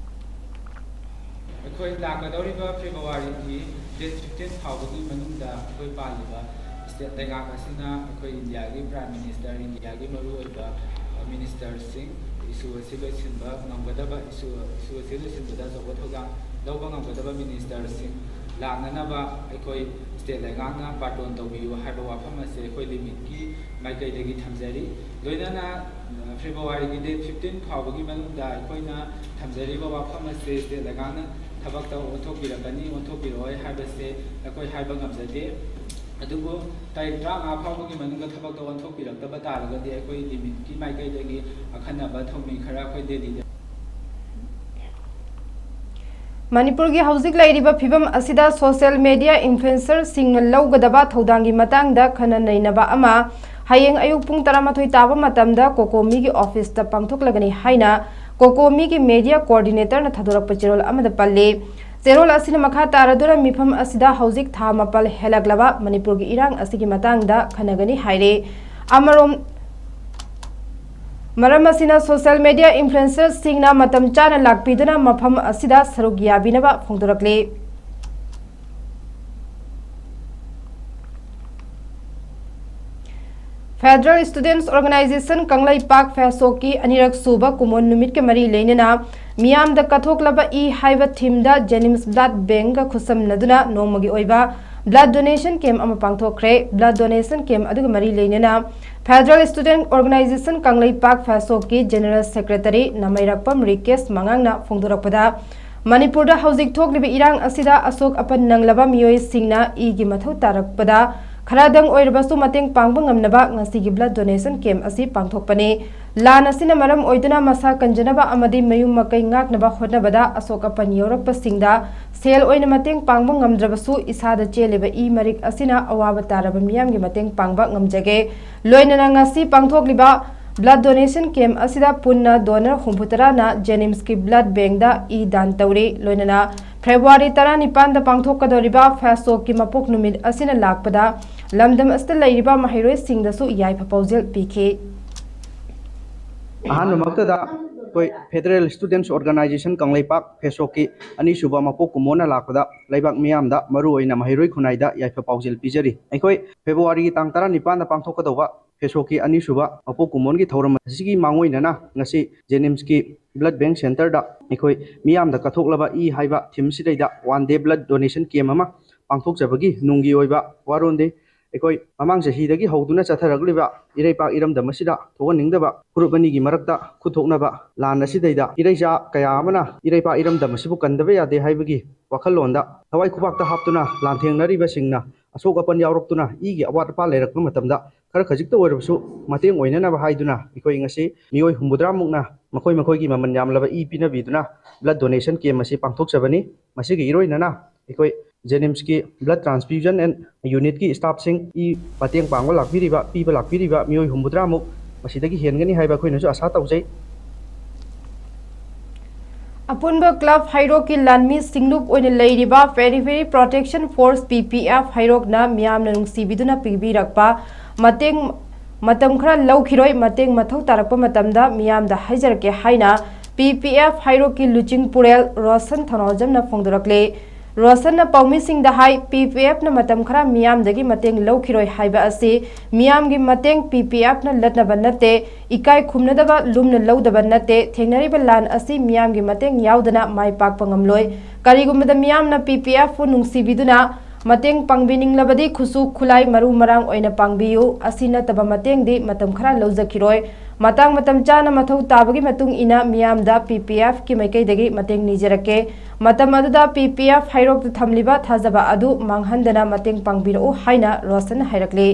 ꯑꯩꯈꯣꯏ ꯂꯥꯛꯀꯗꯧꯔꯤꯕ ꯐꯦꯕ꯭ꯔꯨꯋꯥꯔꯤꯒꯤ ꯗꯦꯠ ꯐꯤꯐꯇꯤꯟ ꯐꯥꯎꯕꯒꯤ ꯃꯅꯨꯡꯗ ꯑꯩꯈꯣꯏ ꯄꯥꯜꯂꯤꯕ ꯁ꯭ꯇꯦꯠ ꯂꯩꯉꯥꯛ ꯑꯁꯤꯅ ꯑꯩꯈꯣꯏ ꯏꯟꯗꯤꯌꯥꯒꯤ ꯄ꯭ꯔꯥꯏꯝ ꯃꯤꯅꯤꯁꯇꯔ, ꯏꯟꯗꯤꯌꯥꯒꯤ ꯃꯔꯨꯑꯣꯏꯕ ꯃꯤꯅꯤꯁꯇꯔꯁꯤꯡ, ꯏꯁꯨ ꯑꯁꯤ ꯂꯣꯏꯁꯤꯟꯕ ꯉꯝꯒꯗꯕ, ꯏꯁꯨ ꯏꯁꯨ ꯑꯁꯤ ꯂꯣꯏꯁꯤꯟꯕꯗ ꯑꯆꯧꯕ ꯊꯧꯗꯥꯡ ꯂꯧꯕ ꯉꯝꯒꯗꯕ ꯃꯤꯅꯤꯁꯇꯔꯁꯤꯡ ꯂꯥꯛꯅꯅꯕ ꯑꯩꯈꯣꯏ ꯁ꯭ꯇꯦꯠ ꯂꯩꯉꯥꯛꯅ ꯕꯥꯔꯇꯣꯟ ꯇꯧꯕꯤꯌꯨ ꯍꯥꯏꯕ ꯋꯥꯐꯝ ꯑꯁꯤ ꯑꯩꯈꯣꯏ ꯂꯤꯃꯤꯠꯀꯤ ꯃꯥꯏꯀꯩꯗꯒꯤ ꯊꯝꯖꯔꯤ꯫ ꯂꯣꯏꯅꯅ ꯐꯦꯕ꯭ꯔꯨꯋꯥꯔꯤꯒꯤ ꯗꯦꯠ ꯐꯤꯐꯇꯤꯟ ꯐꯥꯎꯕꯒꯤ ꯃꯅꯨꯡꯗ ꯑꯩꯈꯣꯏꯅ ꯊꯝꯖꯔꯤꯕ ꯋꯥꯐꯝ ꯑꯁꯤ ꯁ꯭ꯇꯦꯠ ꯂꯩꯉꯥꯛꯅ ꯊꯕꯛꯇ ꯑꯣꯟꯊꯣꯛꯄꯤꯔꯛꯀꯅꯤ, ꯑꯣꯟꯊꯣꯛꯄꯤꯔꯛꯑꯣꯏ ꯍꯥꯏꯕꯁꯦ ꯑꯩꯈꯣꯏ ꯍꯥꯏꯕ ꯉꯝꯖꯗꯦ꯫ ꯑꯗꯨꯕꯨ ꯇꯥꯔꯤꯛ ꯇꯔꯥꯃꯉꯥ ꯐꯥꯎꯕꯒꯤ ꯃꯅꯨꯡꯗ ꯊꯕꯛꯇ ꯑꯣꯟꯊꯣꯛꯄꯤꯔꯛꯇꯕ ꯇꯥꯔꯒꯗꯤ ꯑꯩꯈꯣꯏ ꯂꯤꯃꯤꯠꯀꯤ ꯃꯥꯏꯀꯩꯗꯒꯤ ꯑꯈꯟꯅꯕ ꯊꯧꯃꯤ ꯈꯔ ꯑꯩꯈꯣꯏ ꯗꯦꯜꯂꯤꯗ ꯃꯅꯤꯄꯨꯔꯒꯤ ꯍꯧꯖꯤꯛ ꯂꯩꯔꯤꯕ ꯐꯤꯕꯝ ꯑꯁꯤꯗ ꯁꯣꯁꯤꯌꯦꯜ ꯃꯦꯗꯤꯌꯥ ꯏꯟꯐ꯭ꯂꯨꯑꯦꯟꯁꯔꯁꯤꯡꯅ ꯂꯧꯒꯗꯕ ꯊꯧꯗꯥꯡꯒꯤ ꯃꯇꯥꯡꯗ ꯈꯟꯅ ꯅꯩꯅꯕ ꯑꯃ ꯍꯌꯦꯡ ꯑꯌꯨꯛ ꯄꯨꯡ ꯇꯔꯥꯃꯥꯊꯣꯏ ꯇꯥꯕ ꯃꯇꯝꯗ ꯀꯣꯀꯣꯃꯤꯒꯤ ꯑꯣꯐꯤꯁꯇ ꯄꯥꯡꯊꯣꯛꯂꯒꯅꯤ ꯍꯥꯏꯅ ꯀꯣꯀꯣꯃꯤꯒꯤ ꯃꯦꯗꯤꯌꯥ ꯀꯣꯑꯣꯔꯗꯤꯅꯦꯇꯔꯅ ꯊꯥꯗꯣꯔꯛꯄ ꯆꯦꯔꯣꯜ ꯑꯃꯗ ꯄꯜꯂꯤ꯫ ꯆꯦꯔꯣꯜ ꯑꯁꯤꯅ ꯃꯈꯥ ꯇꯥꯔꯗꯨꯅ ꯃꯤꯐꯝ ꯑꯁꯤꯗ ꯍꯧꯖꯤꯛ ꯊꯥ ꯃꯥꯄꯜ ꯍꯦꯜꯂꯛꯂꯕ ꯃꯅꯤꯄꯨꯔꯒꯤ ꯏꯔꯥꯡ ꯑꯁꯤꯒꯤ ꯃꯇꯥꯡꯗ ꯈꯟꯅꯒꯅꯤ ꯍꯥꯏꯔꯦ꯫ ꯑꯃꯔꯣꯝ ꯃꯔꯝ ꯑꯁꯤꯅ ꯁꯣꯁꯤꯌꯦꯜ ꯃꯦꯗꯤꯌꯥ ꯏꯟꯐ꯭ꯂꯨꯑꯦꯟꯁꯔꯁꯤꯡꯅ ꯃꯇꯝ ꯆꯥꯅ ꯂꯥꯛꯄꯤꯗꯨꯅ ꯃꯐꯝ ꯑꯁꯤꯗ ꯁꯔꯨꯛ ꯌꯥꯕꯤꯅꯕ ꯐꯣꯡꯗꯣꯔꯛꯂꯤ꯫ Federal Students Organization ꯀꯪꯂꯩꯄꯥꯛ ꯐꯦꯁꯣꯛꯀꯤ ꯑꯅꯤꯔꯛ ꯁꯨꯕ ꯀꯨꯃꯣꯟ ꯅꯨꯃꯤꯠꯀ ꯃꯔꯤ ꯂꯩꯅꯅ ꯃꯤꯌꯥꯝꯗ ꯀꯠꯊꯣꯛꯂꯕ ꯏ ꯍꯥꯏꯕ ꯊꯤꯝꯗ ꯖꯦꯅꯤꯝꯁ ꯕ꯭ꯂꯗ ꯕꯦꯡꯒ ꯈꯨꯠꯁꯝꯅꯗꯨꯅ ꯅꯣꯡꯃꯒꯤ ꯑꯣꯏꯕ ꯕ꯭ꯂꯗ ꯗꯣꯅꯦꯁꯟ ꯀꯦꯝ ꯑꯃ ꯄꯥꯡꯊꯣꯛꯈ꯭ꯔꯦ꯫ ꯕ꯭ꯂꯗ ꯗꯣꯅꯦꯁꯟ ꯀꯦꯝ ꯑꯗꯨꯒ ꯃꯔꯤ ꯂꯩꯅꯅ ꯐꯦꯗꯔꯦꯜ ꯁ꯭ꯇꯨꯗꯦꯟꯠ ꯑꯣꯔꯒꯅꯥꯏꯖꯦꯁꯟ ꯀꯪꯂꯩꯄꯥꯛ ꯐꯦꯁꯣꯛꯀꯤ ꯖꯦꯅꯔꯦꯜ ꯁꯦꯀ꯭ꯔꯦꯇꯔꯤ ꯅꯃꯩꯔꯛꯄꯝ ꯔꯤꯀꯦꯁ ꯃꯉꯥꯡꯅ ꯐꯣꯡꯗꯣꯔꯛꯄꯗ, ꯃꯅꯤꯄꯨꯔꯗ ꯍꯧꯖꯤꯛ ꯊꯣꯛꯂꯤꯕ ꯏꯔꯥꯡ ꯑꯁꯤꯗ ꯑꯁꯣꯛ ꯑꯄꯟ ꯅꯪꯂꯕ ꯃꯤꯑꯣꯏꯁꯤꯡꯅ ꯏꯒꯤ ꯃꯊꯧ ꯇꯥꯔꯛꯄꯗ ꯈꯔꯗꯪ ꯑꯣꯏꯔꯕꯁꯨ ꯃꯇꯦꯡ ꯄꯥꯡꯕ ꯉꯝꯅꯕ ꯉꯁꯤꯒꯤ ꯕ꯭ꯂꯗ ꯗꯣꯅꯦꯁꯟ ꯀꯦꯝ ꯑꯁꯤ ꯄꯥꯡꯊꯣꯛꯄꯅꯤ꯫ ꯂꯥꯟ ꯑꯁꯤꯅ ꯃꯔꯝ ꯑꯣꯏꯗꯨꯅ ꯃꯁꯥ ꯀꯟꯖꯅꯕ ꯑꯃꯗꯤ ꯃꯌꯨꯝ ꯃꯀꯩ ꯉꯥꯛꯅꯕ ꯍꯣꯠꯅꯕꯗ ꯑꯁꯣꯛ ꯑꯄꯟ ꯌꯥꯎꯔꯛꯄꯁꯤꯡꯗ ꯁꯦꯜ ꯑꯣꯏꯅ ꯃꯇꯦꯡ ꯄꯥꯡꯕ ꯉꯝꯗ꯭ꯔꯕꯁꯨ ꯏꯁꯥꯗ ꯆꯦꯜꯂꯤꯕ ꯏ ꯃꯔꯤꯛ ꯑꯁꯤꯅ ꯑꯋꯥꯕ ꯇꯥꯔꯕ ꯃꯤꯌꯥꯝꯒꯤ ꯃꯇꯦꯡ ꯄꯥꯡꯕ ꯉꯝꯖꯒꯦ꯫ ꯂꯣꯏꯅꯅ ꯉꯁꯤ ꯄꯥꯡꯊꯣꯛꯂꯤꯕ ꯕ꯭ꯂꯗ ꯗꯣꯅꯦꯁꯟ ꯀꯦꯝ ꯑꯁꯤꯗ ꯄꯨꯟꯅ ꯗꯣꯅꯔ ꯍꯨꯝꯐꯨꯇꯔꯥꯅ ꯖꯦꯅꯤꯝꯁꯀꯤ ꯕ꯭ꯂꯗ ꯕꯦꯡꯗ ꯏ ꯗꯥꯟ ꯇꯧꯔꯤ꯫ ꯂꯣꯏꯅꯅ ꯐꯦꯕ꯭ꯔꯨꯋꯥꯔꯤ ꯇꯔꯥꯅꯤꯄꯥꯟꯗ ꯄꯥꯡꯊꯣꯛꯀꯗꯧꯔꯤꯕ ꯐꯦꯁꯣꯛꯀꯤ ꯃꯄꯣꯛ ꯅꯨꯃꯤꯠ ꯑꯁꯤꯅ ꯂꯥꯛꯄꯗ ꯂꯝꯗꯝ ꯑꯁꯤꯗ ꯂꯩꯔꯤꯕ ꯃꯍꯩꯔꯣꯏꯁꯤꯡꯗꯁꯨ ꯌꯥꯏꯐ ꯄꯥꯎꯖꯦꯜ ꯄꯤꯈꯤ꯫ ꯑꯍꯥꯟꯕꯃꯛꯇꯗ ꯑꯩꯈꯣꯏ ꯐꯦꯗꯔꯦꯜ ꯁ꯭ꯇꯨꯗꯦꯟꯠꯁ ꯑꯣꯔꯒꯅꯥꯏꯖꯦꯁꯟ ꯀꯪꯂꯩꯄꯥꯛ ꯐꯦꯁꯣꯛꯀꯤ ꯑꯅꯤꯁꯨꯕ ꯃꯄꯣꯛ ꯀꯨꯝꯑꯣꯟꯅ ꯂꯥꯛꯄꯗ ꯂꯩꯕꯥꯛ ꯃꯤꯌꯥꯝꯗ, ꯃꯔꯨꯑꯣꯏꯅ ꯃꯍꯩꯔꯣꯏ ꯈꯨꯟꯅꯥꯏꯗ ꯌꯥꯏꯐ ꯄꯥꯎꯖꯦꯜ ꯄꯤꯖꯔꯤ꯫ ꯑꯩꯈꯣꯏ ꯐꯦꯕ꯭ꯔꯨꯋꯥꯔꯤꯒꯤ ꯇꯥꯡ ꯇꯔꯥꯅꯤꯄꯥꯟꯗ ꯄꯥꯡꯊꯣꯛꯀꯗꯧꯕ ꯐꯦꯁꯣꯛꯀꯤ ꯑꯅꯤꯁꯨꯕ ꯃꯄꯣꯛ ꯀꯨꯝꯑꯣꯟꯒꯤ ꯊꯧꯔꯝ ꯑꯁꯤꯒꯤ ꯃꯥꯡꯑꯣꯏꯅꯅ ꯉꯁꯤ ꯖꯦꯅꯤꯝꯁꯀꯤ ꯕ꯭ꯂꯗ ꯕꯦꯡꯛ ꯁꯦꯟꯇꯔꯗ ꯑꯩꯈꯣꯏ ꯃꯤꯌꯥꯝꯗ ꯀꯠꯊꯣꯛꯂꯕ ꯏ ꯍꯥꯏꯕ ꯊꯤꯝ ꯑꯁꯤꯗꯩꯗ ꯋꯥꯟ ꯗꯦ ꯕ꯭ꯂꯗ ꯗꯣꯅꯦꯁꯟ ꯀꯦꯝ ꯑꯃ ꯄꯥꯡꯊꯣꯛꯆꯕꯒꯤ ꯅꯨꯡꯒꯤ ꯑꯣꯏꯕ ꯋꯥꯔꯣꯜꯅꯤ꯫ ꯑꯩꯈꯣꯏ ꯃꯃꯥꯡ ꯆꯍꯤꯗꯒꯤ ꯍꯧꯗꯨꯅ ꯆꯠꯊꯔꯛꯂꯤꯕ ꯏꯔꯩꯄꯥꯛ ꯏꯔꯝꯗꯝ ꯑꯁꯤꯗ ꯊꯣꯛꯍꯟꯅꯤꯡꯗꯕ ꯐꯨꯔꯨꯞ ꯑꯅꯤꯒꯤ ꯃꯔꯛꯇ ꯈꯨꯠꯊꯣꯛꯅꯕ ꯂꯥꯟ ꯑꯁꯤꯗꯩꯗ ꯏꯔꯩꯆꯥ ꯀꯌꯥ ꯑꯃꯅ ꯏꯔꯩꯄꯥꯛ ꯏꯔꯝꯗꯝ ꯑꯁꯤꯕꯨ ꯀꯟꯗꯕ ꯌꯥꯗꯦ ꯍꯥꯏꯕꯒꯤ ꯋꯥꯈꯜꯂꯣꯟꯗ ꯊꯋꯥꯏ ꯈꯨꯕꯥꯛꯇ ꯍꯥꯞꯇꯨꯅ ꯂꯥꯟꯊꯦꯡꯅꯔꯤꯕꯁꯤꯡꯅ ꯑꯁꯣꯛ ꯑꯄꯟ ꯌꯥꯎꯔꯛꯇꯨꯅ ꯏꯒꯤ ꯑꯋꯥꯠ ꯑꯄꯥ ꯂꯩꯔꯛꯄ ꯃꯇꯝꯗ ꯈꯔ ꯈꯖꯤꯛꯇ ꯑꯣꯏꯔꯕꯁꯨ ꯃꯇꯦꯡ ꯑꯣꯏꯅꯅꯕ ꯍꯥꯏꯗꯨꯅ ꯑꯩꯈꯣꯏ ꯉꯁꯤ ꯃꯤꯑꯣꯏ ꯍꯨꯝꯐꯨꯇꯔꯥꯃꯨꯛꯅ ꯃꯈꯣꯏ ꯃꯈꯣꯏꯒꯤ ꯃꯃꯜ ꯌꯥꯝꯂꯕ ꯏ ꯄꯤꯅꯕꯤꯗꯨꯅ ꯕ꯭ꯂꯗ ꯗꯣꯅꯦꯁꯟ ꯀꯦꯝ ꯑꯁꯤ ꯄꯥꯡꯊꯣꯛꯆꯕꯅꯤ꯫ ꯃꯁꯤꯒꯤ ꯏꯔꯣꯏꯅꯅ ꯑꯩꯈꯣꯏ ꯖꯦꯅꯤꯝꯁꯀꯤ ꯕ꯭ꯂꯗ ꯇ꯭ꯔꯥꯟꯁꯐ꯭ꯌꯨꯖꯟ ꯑꯦꯟ ꯌꯨꯅꯤꯠꯀꯤ ꯁ꯭ꯇꯥꯐꯁꯤꯡ ꯏ ꯃꯇꯦꯡ ꯄꯥꯡꯕ ꯂꯥꯛꯄꯤꯔꯤꯕ, ꯄꯤꯕ ꯂꯥꯛꯄꯤꯔꯤꯕ ꯃꯤꯑꯣꯏ ꯍꯨꯝꯐꯨꯇꯔꯥꯃꯨꯛ ꯃꯁꯤꯗꯒꯤ ꯍꯦꯟꯒꯅꯤ ꯍꯥꯏꯕ ꯑꯩꯈꯣꯏꯅꯁꯨ ꯑꯁꯥ ꯇꯧꯖꯩ꯫ ꯑꯄꯨꯟꯕ ꯀ꯭ꯂꯕ ꯍꯩꯔꯣꯛꯀꯤ ꯂꯥꯟꯃꯤ ꯁꯤꯡꯂꯨꯞ ꯑꯣꯏꯅ ꯂꯩꯔꯤꯕ Periphery Protection Force, P P F, ꯍꯩꯔꯣꯛꯅ ꯃꯤꯌꯥꯝꯅ ꯅꯨꯡꯁꯤꯕꯤꯗꯨꯅ ꯄꯤꯕꯤꯔꯛꯄ ꯃꯇꯦꯡ ꯃꯇꯝ ꯈꯔ ꯂꯧꯈꯤꯔꯣꯏ, ꯃꯇꯦꯡ ꯃꯊꯧ ꯇꯥꯔꯛꯄ ꯃꯇꯝꯗ ꯃꯤꯌꯥꯝꯗ ꯍꯥꯏꯖꯔꯛꯀꯦ ꯍꯥꯏꯅ P P F ꯍꯩꯔꯣꯛꯀꯤ ꯂꯨꯆꯤꯡ ꯄꯨꯔꯦꯜ ꯔꯣꯁꯟ ꯊꯧꯅꯥꯎꯖꯝꯅ ꯐꯣꯡꯗꯣꯔꯛꯂꯤ꯫ ꯔꯣꯁꯟꯅ ꯄꯥꯎꯃꯤꯁꯤꯡꯗ ꯍꯥꯏ, P P Fꯅ ꯃꯇꯝ ꯈꯔ ꯃꯤꯌꯥꯝꯗꯒꯤ ꯃꯇꯦꯡ ꯂꯧꯈꯤꯔꯣꯏ ꯍꯥꯏꯕ ꯑꯁꯤ ꯃꯤꯌꯥꯝꯒꯤ ꯃꯇꯦꯡ P P Fꯅ ꯂꯠꯅꯕ ꯅꯠꯇꯦ, ꯏꯀꯥꯏ ꯈꯨꯝꯅꯗꯕ ꯂꯨꯝꯅ ꯂꯧꯗꯕ ꯅꯠꯇꯦ, ꯊꯦꯡꯅꯔꯤꯕ ꯂꯥꯟ ꯑꯁꯤ ꯃꯤꯌꯥꯝꯒꯤ ꯃꯇꯦꯡ ꯌꯥꯎꯗꯅ ꯃꯥꯏ ꯄꯥꯛꯄ ꯉꯝꯂꯣꯏ꯫ ꯀꯔꯤꯒꯨꯝꯕꯗ ꯃꯤꯌꯥꯝꯅ P P Fꯄꯨ ꯅꯨꯡꯁꯤꯕꯤꯗꯨꯅ ꯃꯇꯦꯡ ꯄꯥꯡꯕꯤꯅꯤꯡꯂꯕꯗꯤ ꯈꯨꯠꯁꯨ ꯈꯨꯠꯂꯥꯏ ꯃꯔꯨ ꯃꯔꯥꯡ ꯑꯣꯏꯅ ꯄꯥꯡꯕꯤꯌꯨ꯫ ꯑꯁꯤ ꯅꯠꯇꯕ ꯃꯇꯦꯡꯗꯤ ꯃꯇꯝ ꯈꯔ ꯂꯧꯖꯈꯤꯔꯣꯏ꯫ ꯃꯇꯥꯡ ꯃꯇꯝ ꯆꯥꯅ ꯃꯊꯧ ꯇꯥꯕꯒꯤ ꯃꯇꯨꯡ ꯏꯟꯅ ꯃꯤꯌꯥꯝꯗ P P Fꯀꯤ ꯃꯥꯏꯀꯩꯗꯒꯤ ꯃꯇꯦꯡ ꯅꯤꯖꯔꯛꯀꯦ꯫ ꯃꯇꯝ ꯑꯗꯨꯗ P P F ꯍꯩꯔꯣꯛꯇ ꯊꯝꯂꯤꯕ ꯊꯥꯖꯕ ꯑꯗꯨ ꯃꯥꯡꯍꯟꯗꯅ ꯃꯇꯦꯡ ꯄꯥꯡꯕꯤꯔꯛꯎ ꯍꯥꯏꯅ ꯔꯣꯁꯟꯅ ꯍꯥꯏꯔꯛꯂꯤ꯫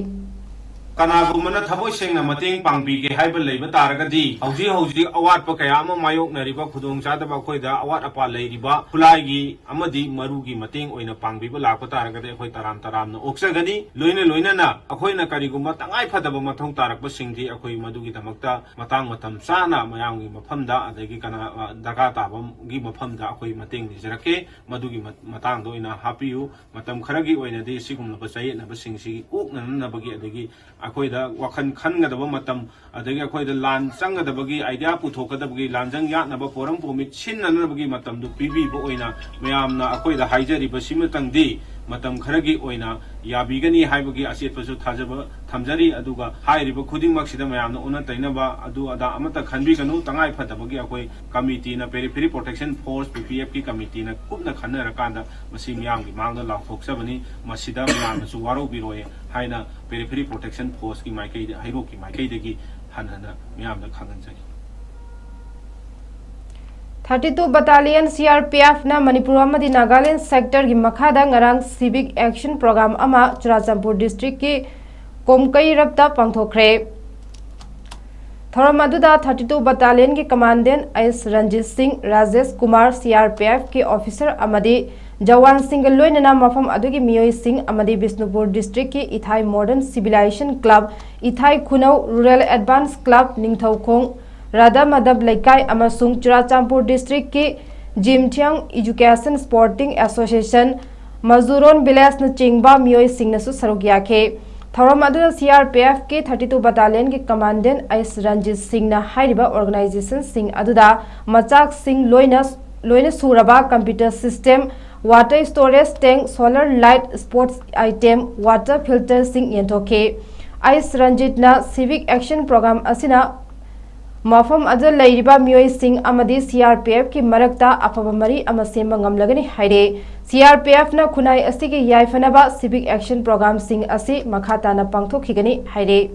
ꯀꯅꯥꯒꯨꯝꯕꯅ ꯊꯃꯣꯏ ꯁꯦꯡꯅ ꯃꯇꯦꯡ ꯄꯥꯡꯕꯤꯒꯦ ꯍꯥꯏꯕ ꯂꯩꯕ ꯇꯥꯔꯒꯗꯤ, ꯍꯧꯖꯤꯛ ꯍꯧꯖꯤꯛ ꯑꯋꯥꯠꯄ ꯀꯌꯥ ꯑꯃ ꯃꯥꯌꯣꯛꯅꯔꯤꯕ, ꯈꯨꯗꯣꯡꯆꯥꯗꯕ, ꯑꯩꯈꯣꯏꯗ ꯑꯋꯥꯠ ꯑꯄꯥ ꯂꯩꯔꯤꯕ ꯈꯨꯠꯂꯥꯏꯒꯤ ꯑꯃꯗꯤ ꯃꯔꯨꯒꯤ ꯃꯇꯦꯡ ꯑꯣꯏꯅ ꯄꯥꯡꯕꯤꯕ ꯂꯥꯛꯄ ꯇꯥꯔꯒꯗꯤ ꯑꯩꯈꯣꯏ ꯇꯔꯥꯝ ꯇꯔꯥꯝꯅ ꯑꯣꯛꯆꯒꯅꯤ꯫ ꯂꯣꯏꯅ ꯂꯣꯏꯅꯅ ꯑꯩꯈꯣꯏꯅ ꯀꯔꯤꯒꯨꯝꯕ ꯇꯉꯥꯏ ꯐꯗꯕ ꯃꯊꯧ ꯇꯥꯔꯛꯄꯁꯤꯡꯗꯤ ꯑꯩꯈꯣꯏ ꯃꯗꯨꯒꯤꯗꯃꯛꯇ ꯃꯇꯥꯡ ꯃꯇꯝ ꯆꯥꯅ ꯃꯌꯥꯝꯒꯤ ꯃꯐꯝꯗ, ꯑꯗꯒꯤ ꯀꯅꯥ, ꯗꯔꯀꯥꯔ ꯇꯥꯕꯒꯤ ꯃꯐꯝꯗ ꯑꯩꯈꯣꯏ ꯃꯇꯦꯡ ꯅꯤꯖꯔꯛꯀꯦ꯫ ꯃꯗꯨꯒꯤ ꯃ-, ꯃꯇꯥꯡꯗ ꯑꯣꯏꯅ ꯍꯥꯞꯄꯤꯌꯨ꯫ ꯃꯇꯝ ꯈꯔꯒꯤ ꯑꯣꯏꯅꯗꯤ ꯁꯤꯒꯨꯝꯂꯕ ꯆꯌꯦꯠꯅꯕꯁꯤꯡꯁꯤ ꯀꯣꯛꯅꯅꯕꯒꯤ, ꯑꯗꯒꯤ ꯑꯩꯈꯣꯏꯗ ꯋꯥꯈꯜ ꯈꯟꯒꯗꯕ ꯃꯇꯝ, ꯑꯗꯒꯤ ꯑꯩꯈꯣꯏꯗ ꯂꯥꯟ ꯆꯪꯒꯗꯕꯒꯤ, ꯑꯥꯏꯗꯤꯌꯥ ꯄꯨꯊꯣꯛꯀꯗꯕꯒꯤ, ꯂꯥꯟꯖꯪ ꯌꯥꯠꯅꯕ ꯄꯣꯔꯝ ꯄꯣꯃꯤꯠ ꯁꯤꯟꯅꯅꯕꯒꯤ ꯃꯇꯝꯗꯨ ꯄꯤꯕꯤꯕ ꯑꯣꯏꯅ ꯃꯌꯥꯝꯅ ꯑꯩꯈꯣꯏꯗ ꯍꯥꯏꯖꯔꯤꯕ ꯁꯤꯃꯇꯪꯗꯤ, ꯃꯇꯝ ꯈꯔꯒꯤ ꯑꯣꯏꯅ ꯌꯥꯕꯤꯒꯅꯤ ꯍꯥꯏꯕꯒꯤ ꯑꯆꯦꯠꯄꯁꯨ ꯊꯥꯖꯕ ꯊꯝꯖꯔꯤ꯫ ꯑꯗꯨꯒ ꯍꯥꯏꯔꯤꯕ ꯈꯨꯗꯤꯡꯃꯛꯁꯤꯗ ꯃꯌꯥꯝꯅ ꯑꯣꯟꯅ ꯇꯩꯅꯕ ꯑꯗꯨ ꯑꯗꯥ ꯑꯃꯠꯇ ꯈꯟꯕꯤꯒꯅꯨ꯫ ꯇꯉꯥꯏ ꯐꯗꯕꯒꯤ ꯑꯩꯈꯣꯏ ꯀꯃꯤꯇꯤꯅ, Periphery Protection Force, P P F ꯀꯤ ꯀꯃꯤꯇꯤꯅ ꯀꯨꯞꯅ ꯈꯟꯅꯔꯀꯥꯟꯗ ꯃꯁꯤ ꯃꯤꯌꯥꯝꯒꯤ ꯃꯥꯡꯗ ꯂꯥꯎꯊꯣꯛꯆꯕꯅꯤ꯫ ꯃꯁꯤꯗ ꯃꯌꯥꯝꯅꯁꯨ ꯋꯥꯔꯧꯕꯤꯔꯣꯏ ꯍꯥꯏꯅ Periphery Protection Force ꯀꯤ ꯃꯥꯏꯀꯩꯗ, ꯍꯩꯔꯣꯛꯀꯤ ꯃꯥꯏꯀꯩꯗꯒꯤ ꯍꯟꯅ ꯍꯟꯅ ꯃꯤꯌꯥꯝꯗ ꯈꯪꯍꯟꯖꯔꯤ꯫ Thirty two Battalion C R P F ꯅ ꯃꯅꯤꯄꯨꯔ ꯑꯃꯗꯤ ꯅꯥꯒꯥꯂꯦꯟ ꯁꯦꯛꯇꯔꯒꯤ ꯃꯈꯥꯗ ꯉꯔꯥꯡ Civic Action Program ꯑꯃ ꯆꯨꯔꯥꯆꯥꯟꯄꯨꯔ ꯗꯤꯁꯇ꯭ꯔꯤꯛꯀꯤ ꯀꯣꯝꯀꯩꯔꯞꯇ ꯄꯥꯡꯊꯣꯛꯈ꯭ꯔꯦ꯫ ꯊꯧꯔꯝ ꯑꯗꯨꯗ Thirty two Battalionꯒꯤ commandant S Ranjit Singh, Rajesh Kumar, C R P F ꯀꯤ ꯑꯣꯐꯤꯁꯔ ꯑꯃꯗꯤ ꯖꯋꯥꯟꯁꯤꯡꯒ ꯂꯣꯏꯅꯅ ꯃꯐꯝ ꯑꯗꯨꯒꯤ ꯃꯤꯑꯣꯏꯁꯤꯡ ꯑꯃꯗꯤ ꯕꯤꯁꯅꯨꯄꯨꯔ ꯗꯤꯁꯇ꯭ꯔꯤꯛꯀꯤ Ithai modern civilisation club, Ithai Khunou rural advance club, Ningthoukhong Radha Madhab Leikai ꯑꯃꯁꯨꯡ ꯆꯨꯔꯥꯆꯥꯟꯄꯨꯔ ꯗꯤꯁꯇ꯭ꯔꯤꯛꯀꯤ Jimthiang education sporting association, Majuron ꯚꯤꯂꯦꯖꯅꯆꯤꯡꯕ ꯃꯤꯑꯣꯏꯁꯤꯡꯅꯁꯨ ꯁꯔꯨꯛ ꯌꯥꯈꯤ꯫ ꯊꯧꯔꯝ ꯑꯗꯨꯗ C R P F ꯀꯤ Thirty two Battalionꯒꯤ ꯀꯃꯥꯟꯗꯦꯟ ꯑꯦꯁ ꯔꯟꯖꯤꯠ ꯁꯤꯡꯅ ꯍꯥꯏꯔꯤꯕ ꯑꯣꯔꯒꯅꯥꯏꯖꯦꯁꯟꯁꯤꯡ ꯑꯗꯨꯗ ꯃꯆꯥꯛꯁꯤꯡ ꯂꯣꯏꯅ ꯂꯣꯏꯅ ꯁꯨꯔꯕ computer system, water storage tank, solar light, sports item, water filterꯁꯤꯡ ꯌꯦꯟꯊꯣꯛꯈꯤ꯫ ꯑꯦꯁ ꯔꯟꯖꯤꯠꯅ Civic Action Program ꯑꯁꯤꯅ ꯃꯐꯝ ꯑꯗꯨꯗ ꯂꯩꯔꯤꯕ ꯃꯤꯑꯣꯏꯁꯤꯡ ꯑꯃꯗꯤ C R P F ꯀꯤ ꯃꯔꯛꯇ ꯑꯐꯕ ꯃꯔꯤ ꯑꯃ ꯁꯦꯝꯕ ꯉꯝꯂꯒꯅꯤ ꯍꯥꯏꯔꯦ꯫ C R P F ꯅ ꯈꯨꯟꯅꯥꯏ ꯑꯁꯤꯒꯤ ꯌꯥꯏꯐꯅꯕ Civic Action Programꯁꯤꯡ ꯑꯁꯤ ꯃꯈꯥ ꯇꯥꯅ ꯄꯥꯡꯊꯣꯛꯈꯤꯒꯅꯤ ꯍꯥꯏꯔꯦ꯫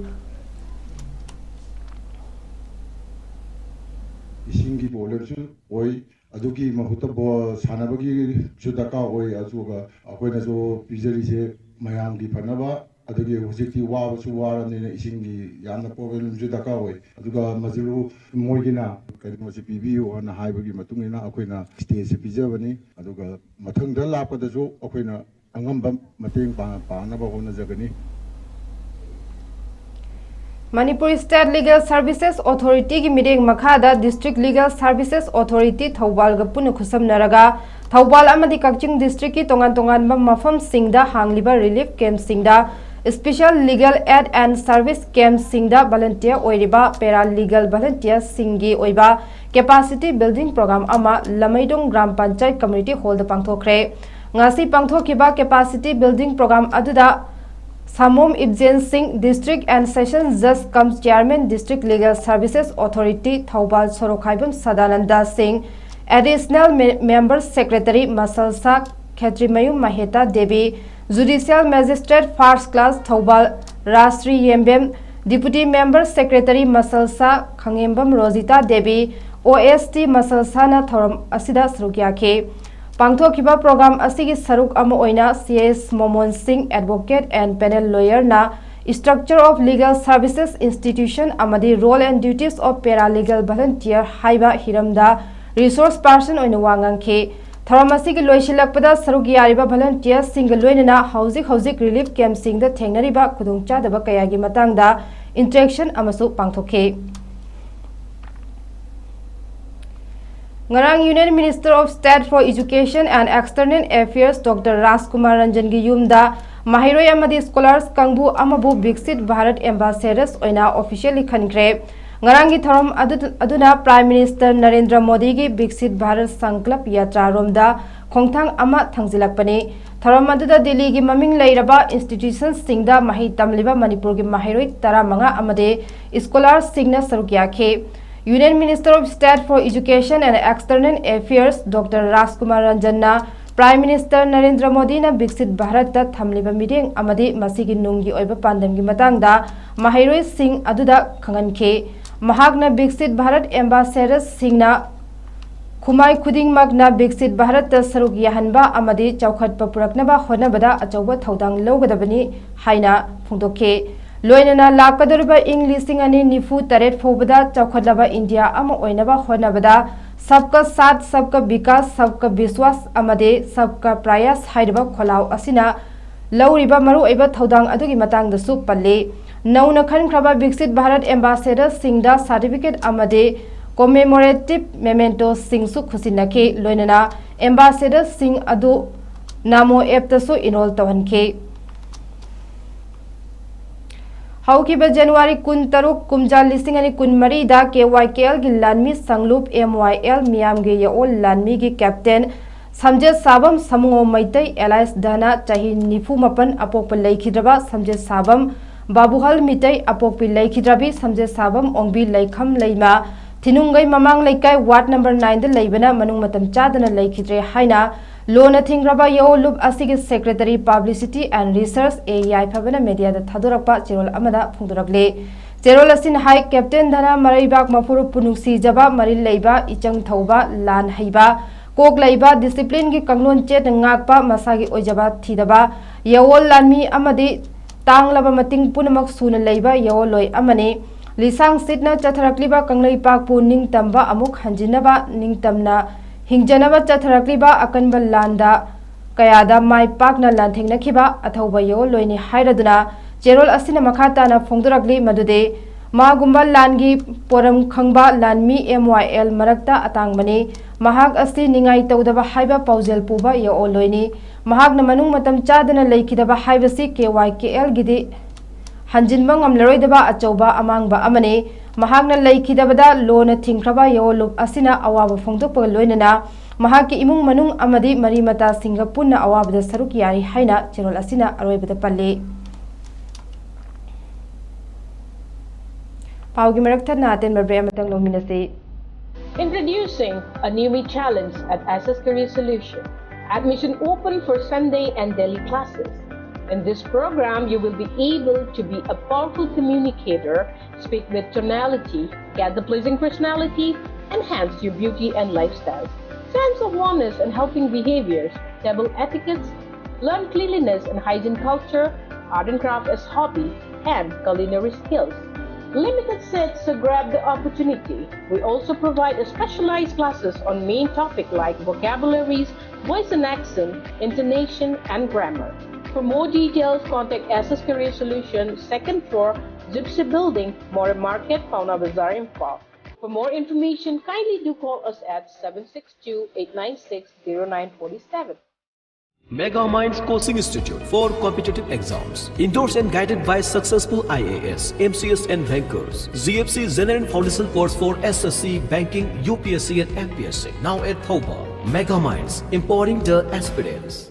ꯏꯁꯤꯡꯒꯤ ꯄ꯭ꯔꯣꯕ꯭ꯂꯦꯝꯁꯨ ꯑꯣꯏ꯫ ꯑꯗꯨꯒꯤ ꯃꯍꯨꯠꯇ ꯕꯣꯜ ꯁꯥꯟꯅꯕꯒꯤꯁꯨ ꯗꯔꯀꯥꯔ ꯑꯣꯏ꯫ ꯑꯗꯨꯒ ꯑꯩꯈꯣꯏꯅꯁꯨ ꯄꯤꯖꯔꯤꯁꯦ ꯃꯌꯥꯝꯒꯤ ꯐꯅꯕ꯫ ꯑꯗꯨꯒꯤ ꯍꯧꯖꯤꯛꯇꯤ ꯋꯥꯕꯁꯨ ꯋꯥꯔꯕꯅꯤꯅ ꯏꯁꯤꯡꯒꯤ ꯌꯥꯝꯅ ꯄ꯭ꯔꯣꯕ꯭ꯂꯦꯝꯁꯨ ꯗꯔꯀꯥꯔ ꯑꯣꯏ꯫ ꯑꯗꯨꯒ ꯃꯗꯨ ꯃꯣꯏꯒꯤꯅ ꯀꯩꯅꯣꯁꯦ ꯄꯤꯕꯤꯌꯨ ꯍꯥꯏꯅ ꯍꯥꯏꯕꯒꯤ ꯃꯇꯨꯡ ꯏꯟꯅ ꯑꯩꯈꯣꯏꯅ ꯁ꯭ꯇꯦꯖꯁꯦ ꯄꯤꯖꯕꯅꯤ꯫ ꯑꯗꯨꯒ ꯃꯊꯪꯗ ꯂꯥꯛꯄꯗꯁꯨ ꯑꯩꯈꯣꯏꯅ ꯑꯉꯝꯕ ꯃꯇꯦꯡ ꯄꯥꯡ- ꯄꯥꯡꯅꯕ ꯍꯣꯠꯅꯖꯒꯅꯤ꯫ Manipur State Legal Services Authorityꯒꯤ ꯃꯤꯠꯌꯦꯡ ꯃꯈꯥꯗ District Legal Services Authority ꯊꯧꯕꯥꯜꯒ ꯄꯨꯟꯅ ꯈꯨꯠꯁꯝꯅꯔꯒ ꯊꯧꯕꯥꯜ ꯑꯃꯗꯤ ꯀꯛꯆꯤꯡ districtꯀꯤ ꯇꯣꯉꯥꯟ ꯇꯣꯉꯥꯟꯕ ꯃꯐꯝꯁꯤꯡꯗ ꯍꯥꯡꯂꯤꯕ relief campꯁꯤꯡꯗ, special legal aid and service campꯁꯤꯡꯗ volunteer ꯑꯣꯏꯔꯤꯕ paralegal volunteerꯁꯤꯡꯒꯤ ꯑꯣꯏꯕ capacity building program ꯑꯃ ꯂꯃꯩꯗꯣꯡ ꯒ꯭ꯔꯥꯝ ꯄꯟꯆꯥꯌꯠ community hallꯗ ꯄꯥꯡꯊꯣꯛꯈ꯭ꯔꯦ꯫ ꯉꯁꯤ ꯄꯥꯡꯊꯣꯛꯈꯤꯕ capacity building program ꯑꯗꯨꯗ ꯁꯥꯃꯣꯝ ꯏꯕꯖꯦꯟ ꯁꯤꯡ, District and Session Judge cum Chairman, District Legal Services Authority, Thoubal ꯁꯣꯔꯣꯛꯈꯥꯏꯕꯝ ꯁꯗꯥꯅꯟꯗ ꯁꯤꯡ, Additional Me-, Member Secretary ꯃꯁꯜꯁꯥ ꯈꯦꯇ꯭ꯔꯤꯃꯌꯨꯝ ꯃꯍꯦꯇꯥ Devi, Judicial Magistrate First Class Thoubal ꯔꯥꯁꯇ꯭ꯔꯤ ꯌꯦꯝꯕꯦꯝ, Deputy Member Secretary ꯃꯁꯜꯁꯥ ꯈꯪꯉꯦꯝꯕꯝ Rozita Devi, O S T ꯃꯁꯜꯁꯥꯅ ꯊꯧꯔꯝ ꯑꯁꯤꯗ ꯁꯔꯨꯛ ꯌꯥꯈꯤ꯫ ꯄꯥꯡꯊꯣꯛꯈꯤꯕ program ꯑꯁꯤꯒꯤ ꯁꯔꯨꯛ ꯑꯃ ꯑꯣꯏꯅ C S ꯃꯣꯃꯣꯟ ꯁꯤꯡ, Advocate and Panel Lawyer ꯅ Structure of Legal Services Institution ꯑꯃꯗꯤ Role and Duties of Paralegal Volunteer ꯍꯥꯏꯕ ꯍꯤꯔꯝꯗ resource person ꯑꯣꯏꯅ ꯋꯥ ꯉꯥꯡꯈꯤ꯫ ꯊꯧꯔꯝ ꯑꯁꯤꯒꯤ ꯂꯣꯏꯁꯤꯜꯂꯛꯄꯗ ꯁꯔꯨꯛ ꯌꯥꯔꯤꯕ volunteer ꯁꯤꯡꯒ ꯂꯣꯏꯅꯅ ꯍꯧꯖꯤꯛ ꯍꯧꯖꯤꯛ relief camp ꯁꯤꯡꯗ ꯊꯦꯡꯅꯔꯤꯕ ꯈꯨꯗꯣꯡꯆꯥꯗꯕ ꯀꯌꯥꯒꯤ ꯃꯇꯥꯡꯗ interaction ꯑꯃꯁꯨ ꯄꯥꯡꯊꯣꯛꯈꯤ꯫ ꯉꯔꯥꯡ Union Minister of State for Education and External Affairs Doctor ꯔꯥꯖꯀꯨꯃꯥꯔ ꯔꯟꯖꯟꯒꯤ ꯌꯨꯝꯗ ꯃꯍꯩꯔꯣꯏ ꯑꯃꯗꯤ scholars ꯀꯥꯡꯕꯨ ꯑꯃꯕꯨ ꯕꯤꯛꯁꯤꯠ ꯚꯥꯔꯠ ambassadors ꯑꯣꯏꯅ officially ꯈꯟꯈ꯭ꯔꯦ꯫ ꯉꯔꯥꯡꯒꯤ ꯊꯧꯔꯝ ꯑꯗꯨ-, ꯑꯗꯨꯅ Prime Minister ꯅꯔꯦꯟꯗ꯭ꯔ ꯃꯣꯗꯤꯒꯤ ꯕꯤꯛꯁꯤꯠ ꯚꯥꯔꯠ ꯁꯪꯀꯜꯞ ꯌꯥꯇ꯭ꯔꯥꯔꯣꯝꯗ ꯈꯣꯡꯊꯥꯡ ꯑꯃ ꯊꯥꯡꯖꯤꯜꯂꯛꯄꯅꯤ꯫ ꯊꯧꯔꯝ ꯑꯗꯨꯗ ꯗꯤꯜꯂꯤꯒꯤ ꯃꯃꯤꯡ ꯂꯩꯔꯕ institution ꯁꯤꯡꯗ ꯃꯍꯩ ꯇꯝꯂꯤꯕ ꯃꯅꯤꯄꯨꯔꯒꯤ ꯃꯍꯩꯔꯣꯏ ꯇꯔꯥꯃꯉꯥ ꯑꯃꯗꯤ scholars ꯁꯤꯡꯅ ꯁꯔꯨꯛ ꯌꯥꯈꯤ꯫ Union Minister of State for Education and External Affairs Doctor Rajkumar ꯔꯟꯖꯟꯅ Prime Minister Narendra ꯃꯣꯗꯤꯅ ꯕꯤꯛꯁꯤꯠ ꯚꯥꯔꯠꯇ ꯊꯝꯂꯤꯕ ꯃꯤꯠꯌꯦꯡ ꯑꯃꯗꯤ ꯃꯁꯤꯒꯤ ꯅꯨꯡꯒꯤ ꯑꯣꯏꯕ ꯄꯥꯟꯗꯝꯒꯤ ꯃꯇꯥꯡꯗ ꯃꯍꯩꯔꯣꯏꯁꯤꯡ ꯑꯗꯨꯗ ꯈꯪꯍꯟꯈꯤ꯫ ꯃꯍꯥꯛꯅ ꯕꯤꯛꯁꯤꯠ ꯚꯥꯔꯠ ambassadors ꯁꯤꯡꯅ ꯈꯨꯃꯥꯏ ꯈꯨꯗꯤꯡꯃꯛꯅ ꯕꯤꯛꯁꯤꯠ ꯚꯥꯔꯠꯇ ꯁꯔꯨꯛ ꯌꯥꯍꯟꯕ ꯑꯃꯗꯤ ꯆꯥꯎꯈꯠꯄ ꯄꯨꯔꯛꯅꯕ ꯍꯣꯠꯅꯕꯗ ꯑꯆꯧꯕ ꯊꯧꯗꯥꯡ ꯂꯧꯒꯗꯕꯅꯤ ꯍꯥꯏꯅ ꯐꯣꯡꯗꯣꯛꯈꯤ꯫ ꯂꯣꯏꯅꯅ ꯂꯥꯛꯀꯗꯧꯔꯤꯕ ꯏꯪ ꯂꯤꯁꯤꯡ ꯑꯅꯤ ꯅꯤꯐꯨ ꯇꯔꯦꯠ ꯐꯥꯎꯕꯗ ꯆꯥꯎꯈꯠꯂꯕ ꯏꯟꯗꯤꯌꯥ ꯑꯃ ꯑꯣꯏꯅꯕ ꯍꯣꯠꯅꯕꯗ Sabka Saath, Sabka Vikas, Sabka Vishwas ꯑꯃꯗꯤ Sabka Prayas ꯍꯥꯏꯔꯤꯕ ꯈꯣꯜꯂꯥꯎ ꯑꯁꯤꯅ ꯂꯧꯔꯤꯕ ꯃꯔꯨꯑꯣꯏꯕ ꯊꯧꯗꯥꯡ ꯑꯗꯨꯒꯤ ꯃꯇꯥꯡꯗꯁꯨ ꯄꯜꯂꯤ꯫ ꯅꯧꯅ ꯈꯟꯈ꯭ꯔꯕ ꯕꯤꯛꯁꯤꯠ ꯚꯥꯔꯠ ambassadors ꯁꯤꯡꯗ certificate ꯑꯃꯗꯤ commemorative memento ꯁꯤꯡꯁꯨ ꯈꯨꯠꯁꯤꯟꯅꯈꯤ꯫ ꯂꯣꯏꯅꯅ ambassadors ꯁꯤꯡ ꯑꯗꯨ NaMo app ꯇꯁꯨ enroll ꯇꯧꯍꯟꯈꯤ꯫ ꯍꯧꯈꯤꯕ January ꯀꯨꯟꯇꯔꯨꯛ, ꯀꯨꯝꯖꯥ ꯂꯤꯁꯤꯡ ꯑꯅꯤ ꯀꯨꯟꯃꯔꯤꯗ K Y K L ꯒꯤ ꯂꯥꯟꯃꯤ ꯁꯪꯂꯨꯞ M Y L ꯃꯤꯌꯥꯝꯒꯤ ꯌꯥꯑꯣꯜ ꯂꯥꯟꯃꯤꯒꯤ captain ꯁꯝꯖꯦꯠ ꯁꯥꯕꯝ ꯁꯃꯨꯉꯣ ꯃꯩꯇꯩ ꯑꯦꯂꯥꯏꯁ ꯙꯅ ꯆꯍꯤ ꯅꯤꯐꯨ ꯃꯥꯄꯟ ꯑꯄꯣꯛꯄ ꯂꯩꯈꯤꯗ꯭ꯔꯕ ꯁꯝꯖꯦꯠ ꯁꯥꯕꯝ ꯕꯥꯕꯨꯍꯜ ꯃꯤꯇꯩ ꯑꯄꯣꯛꯄꯤ ꯂꯩꯈꯤꯗ꯭ꯔꯕꯤ ꯁꯝꯖꯦꯠ ꯁꯥꯕꯝ ꯑꯣꯡꯕꯤ ꯂꯩꯈꯝ ꯂꯩꯃ ꯊꯤꯅꯨꯡꯒꯩ ꯃꯃꯥꯡ ꯂꯩꯀꯥꯏ ꯋꯥꯔꯗ ꯅꯝꯕꯔ ꯅꯥꯏꯟꯗ ꯂꯩꯕꯅ ꯃꯅꯨꯡ ꯃꯇꯝ ꯆꯥꯗꯅ ꯂꯩꯈꯤꯗ꯭ꯔꯦ ꯍꯥꯏꯅ ꯂꯣꯟꯅ ꯊꯤꯡꯈ꯭ꯔꯕ ꯌꯥꯑꯣꯟ ꯂꯨꯞ ꯑꯁꯤꯒꯤ ꯁꯦꯀ꯭ꯔꯦꯇꯔꯤ ꯄꯕ꯭ꯂꯤꯁꯤꯇꯤ ꯑꯦꯟ ꯔꯤꯁꯔꯁ ꯑꯦ ꯌꯥꯏꯐꯕꯅ ꯃꯦꯗꯤꯌꯥꯗ ꯊꯥꯗꯣꯔꯛꯄ ꯆꯦꯔꯣꯜ ꯑꯃꯗ ꯐꯣꯡꯗꯣꯔꯛꯂꯤ꯫ ꯆꯦꯔꯣꯜ ꯑꯁꯤꯅ ꯍꯥꯏ, ꯀꯦꯞꯇꯦꯟ ꯙꯅ ꯃꯔꯩꯕꯥꯛ ꯃꯄꯨꯔꯨꯞꯄꯨ ꯅꯨꯡꯁꯤꯖꯕ, ꯃꯔꯤꯜ ꯂꯩꯕ, ꯏꯆꯪ ꯊꯧꯕ, ꯂꯥꯟ ꯍꯩꯕ, ꯀꯣꯛ ꯂꯩꯕ, ꯗꯤꯁꯤꯄ꯭ꯂꯤꯟꯒꯤ ꯀꯥꯡꯂꯣꯟ ꯆꯦꯠꯅ ꯉꯥꯛꯄ, ꯃꯁꯥꯒꯤ ꯑꯣꯏꯖꯕ ꯊꯤꯗꯕ, ꯌꯥꯑꯣꯟ ꯂꯥꯟꯃꯤ ꯑꯃꯗꯤ ꯇꯥꯡꯂꯕ ꯃꯇꯤꯡ ꯄꯨꯝꯅꯃꯛ ꯁꯨꯅ ꯂꯩꯕ ꯌꯥꯑꯣꯟꯂꯣꯏ ꯑꯃꯅꯤ꯫ ꯂꯤꯁꯥꯡ ꯁꯤꯠꯅ ꯆꯠꯊꯔꯛꯂꯤꯕ ꯀꯪꯂꯩꯄꯥꯛꯄꯨ ꯅꯤꯡꯇꯝꯕ ꯑꯃꯨꯛ ꯍꯟꯖꯤꯟꯅꯕ, ꯅꯤꯡꯇꯝꯅ ꯍꯤꯡꯖꯅꯕ ꯆꯠꯊꯔꯛꯂꯤꯕ ꯑꯀꯟꯕ ꯂꯥꯟꯗ ꯀꯌꯥꯗ ꯃꯥꯏ ꯄꯥꯛꯅ ꯂꯥꯟꯊꯦꯡꯅꯈꯤꯕ ꯑꯊꯧꯕ ꯌꯥꯑꯣꯟꯂꯣꯏꯅꯤ ꯍꯥꯏꯔꯗꯨꯅ ꯆꯦꯔꯣꯜ ꯑꯁꯤꯅ ꯃꯈꯥ ꯇꯥꯅ ꯐꯣꯡꯗꯣꯔꯛꯂꯤ ꯃꯗꯨꯗꯤ ꯃꯥꯒꯨꯝꯕ ꯂꯥꯟꯒꯤ ꯄꯣꯔꯝ ꯈꯪꯕ ꯂꯥꯟꯃꯤ ꯑꯦꯝ ꯋꯥꯏ ꯑꯦꯜ ꯃꯔꯛꯇ ꯑꯇꯥꯡꯕꯅꯤ꯫ ꯃꯍꯥꯛ ꯑꯁꯤ ꯅꯤꯡꯉꯥꯏ ꯇꯧꯗꯕ ꯍꯥꯏꯕ ꯄꯥꯎꯖꯦꯜ ꯄꯨꯕ ꯌꯥꯑꯣꯟꯂꯣꯏꯅꯤ꯫ ꯃꯍꯥꯛꯅ ꯃꯅꯨꯡ ꯃꯇꯝ ꯆꯥꯗꯅ ꯂꯩꯈꯤꯗꯕ ꯍꯥꯏꯕꯁꯤ ꯀꯦ ꯋꯥꯏ ꯀꯦ ꯑꯦꯜꯒꯤꯗꯤ ꯍꯟꯖꯤꯟꯕ ꯉꯝꯂꯔꯣꯏꯗꯕ ꯑꯆꯧꯕ ꯑꯃꯥꯡꯕ ꯑꯃꯅꯤ꯫ ꯃꯍꯥꯛꯅ ꯂꯩꯈꯤꯗꯕꯗ ꯂꯣꯟꯅ ꯊꯤꯡꯈ꯭ꯔꯕ ꯌꯥꯑꯣꯟ ꯂꯨꯞ ꯑꯁꯤꯅ ꯑꯋꯥꯕ ꯐꯣꯡꯗꯣꯛꯄꯒ ꯂꯣꯏꯅꯅ ꯃꯍꯥꯛꯀꯤ ꯏꯃꯨꯡ ꯃꯅꯨꯡ ꯑꯃꯗꯤ ꯃꯔꯤ ꯃꯇꯥꯁꯤꯡꯒ ꯄꯨꯟꯅ ꯑꯋꯥꯕꯗ ꯁꯔꯨꯛ ꯌꯥꯔꯤ ꯍꯥꯏꯅ ꯆꯦꯔꯣꯜ ꯑꯁꯤꯅ ꯑꯔꯣꯏꯕꯗ ꯄꯜꯂꯤ꯫ ꯄꯥꯎꯒꯤ ꯃꯔꯛ ꯊꯠꯅ ꯑꯇꯦꯟꯕ ꯕ꯭ꯔꯦꯛ ꯑꯃꯇꯪ ꯂꯧꯃꯤꯟꯅꯁꯤ꯫ Introducing a new me challenge at S S Career Solution. Admission open for Sunday and daily classes. In this program, you will be able to be a powerful communicator, speak with tonality, get the pleasing personality, enhance your beauty and lifestyle, sense of wellness and helping behaviors, table etiquettes, learn cleanliness and hygiene culture, art and craft as hobby, and culinary skills. Limited seats, so grab the opportunity. We also provide a specialized classes on main topic like vocabularies, voice and accent, intonation, and grammar. For more details, contact S S Career Solution, second floor, Gypsy Building, Moreh Market, Paona Bazaar, Imphal. For more information, kindly do call us at seven six two, eight nine six, zero nine forty-seven. Mega Minds Coaching Institute for competitive exams, endorsed and guided by successful I A S, M C S and bankers. G F C General Foundation course for S S C, banking, U P S C and M P S C. Now at Thoubal. Mega Minds, empowering the aspirants.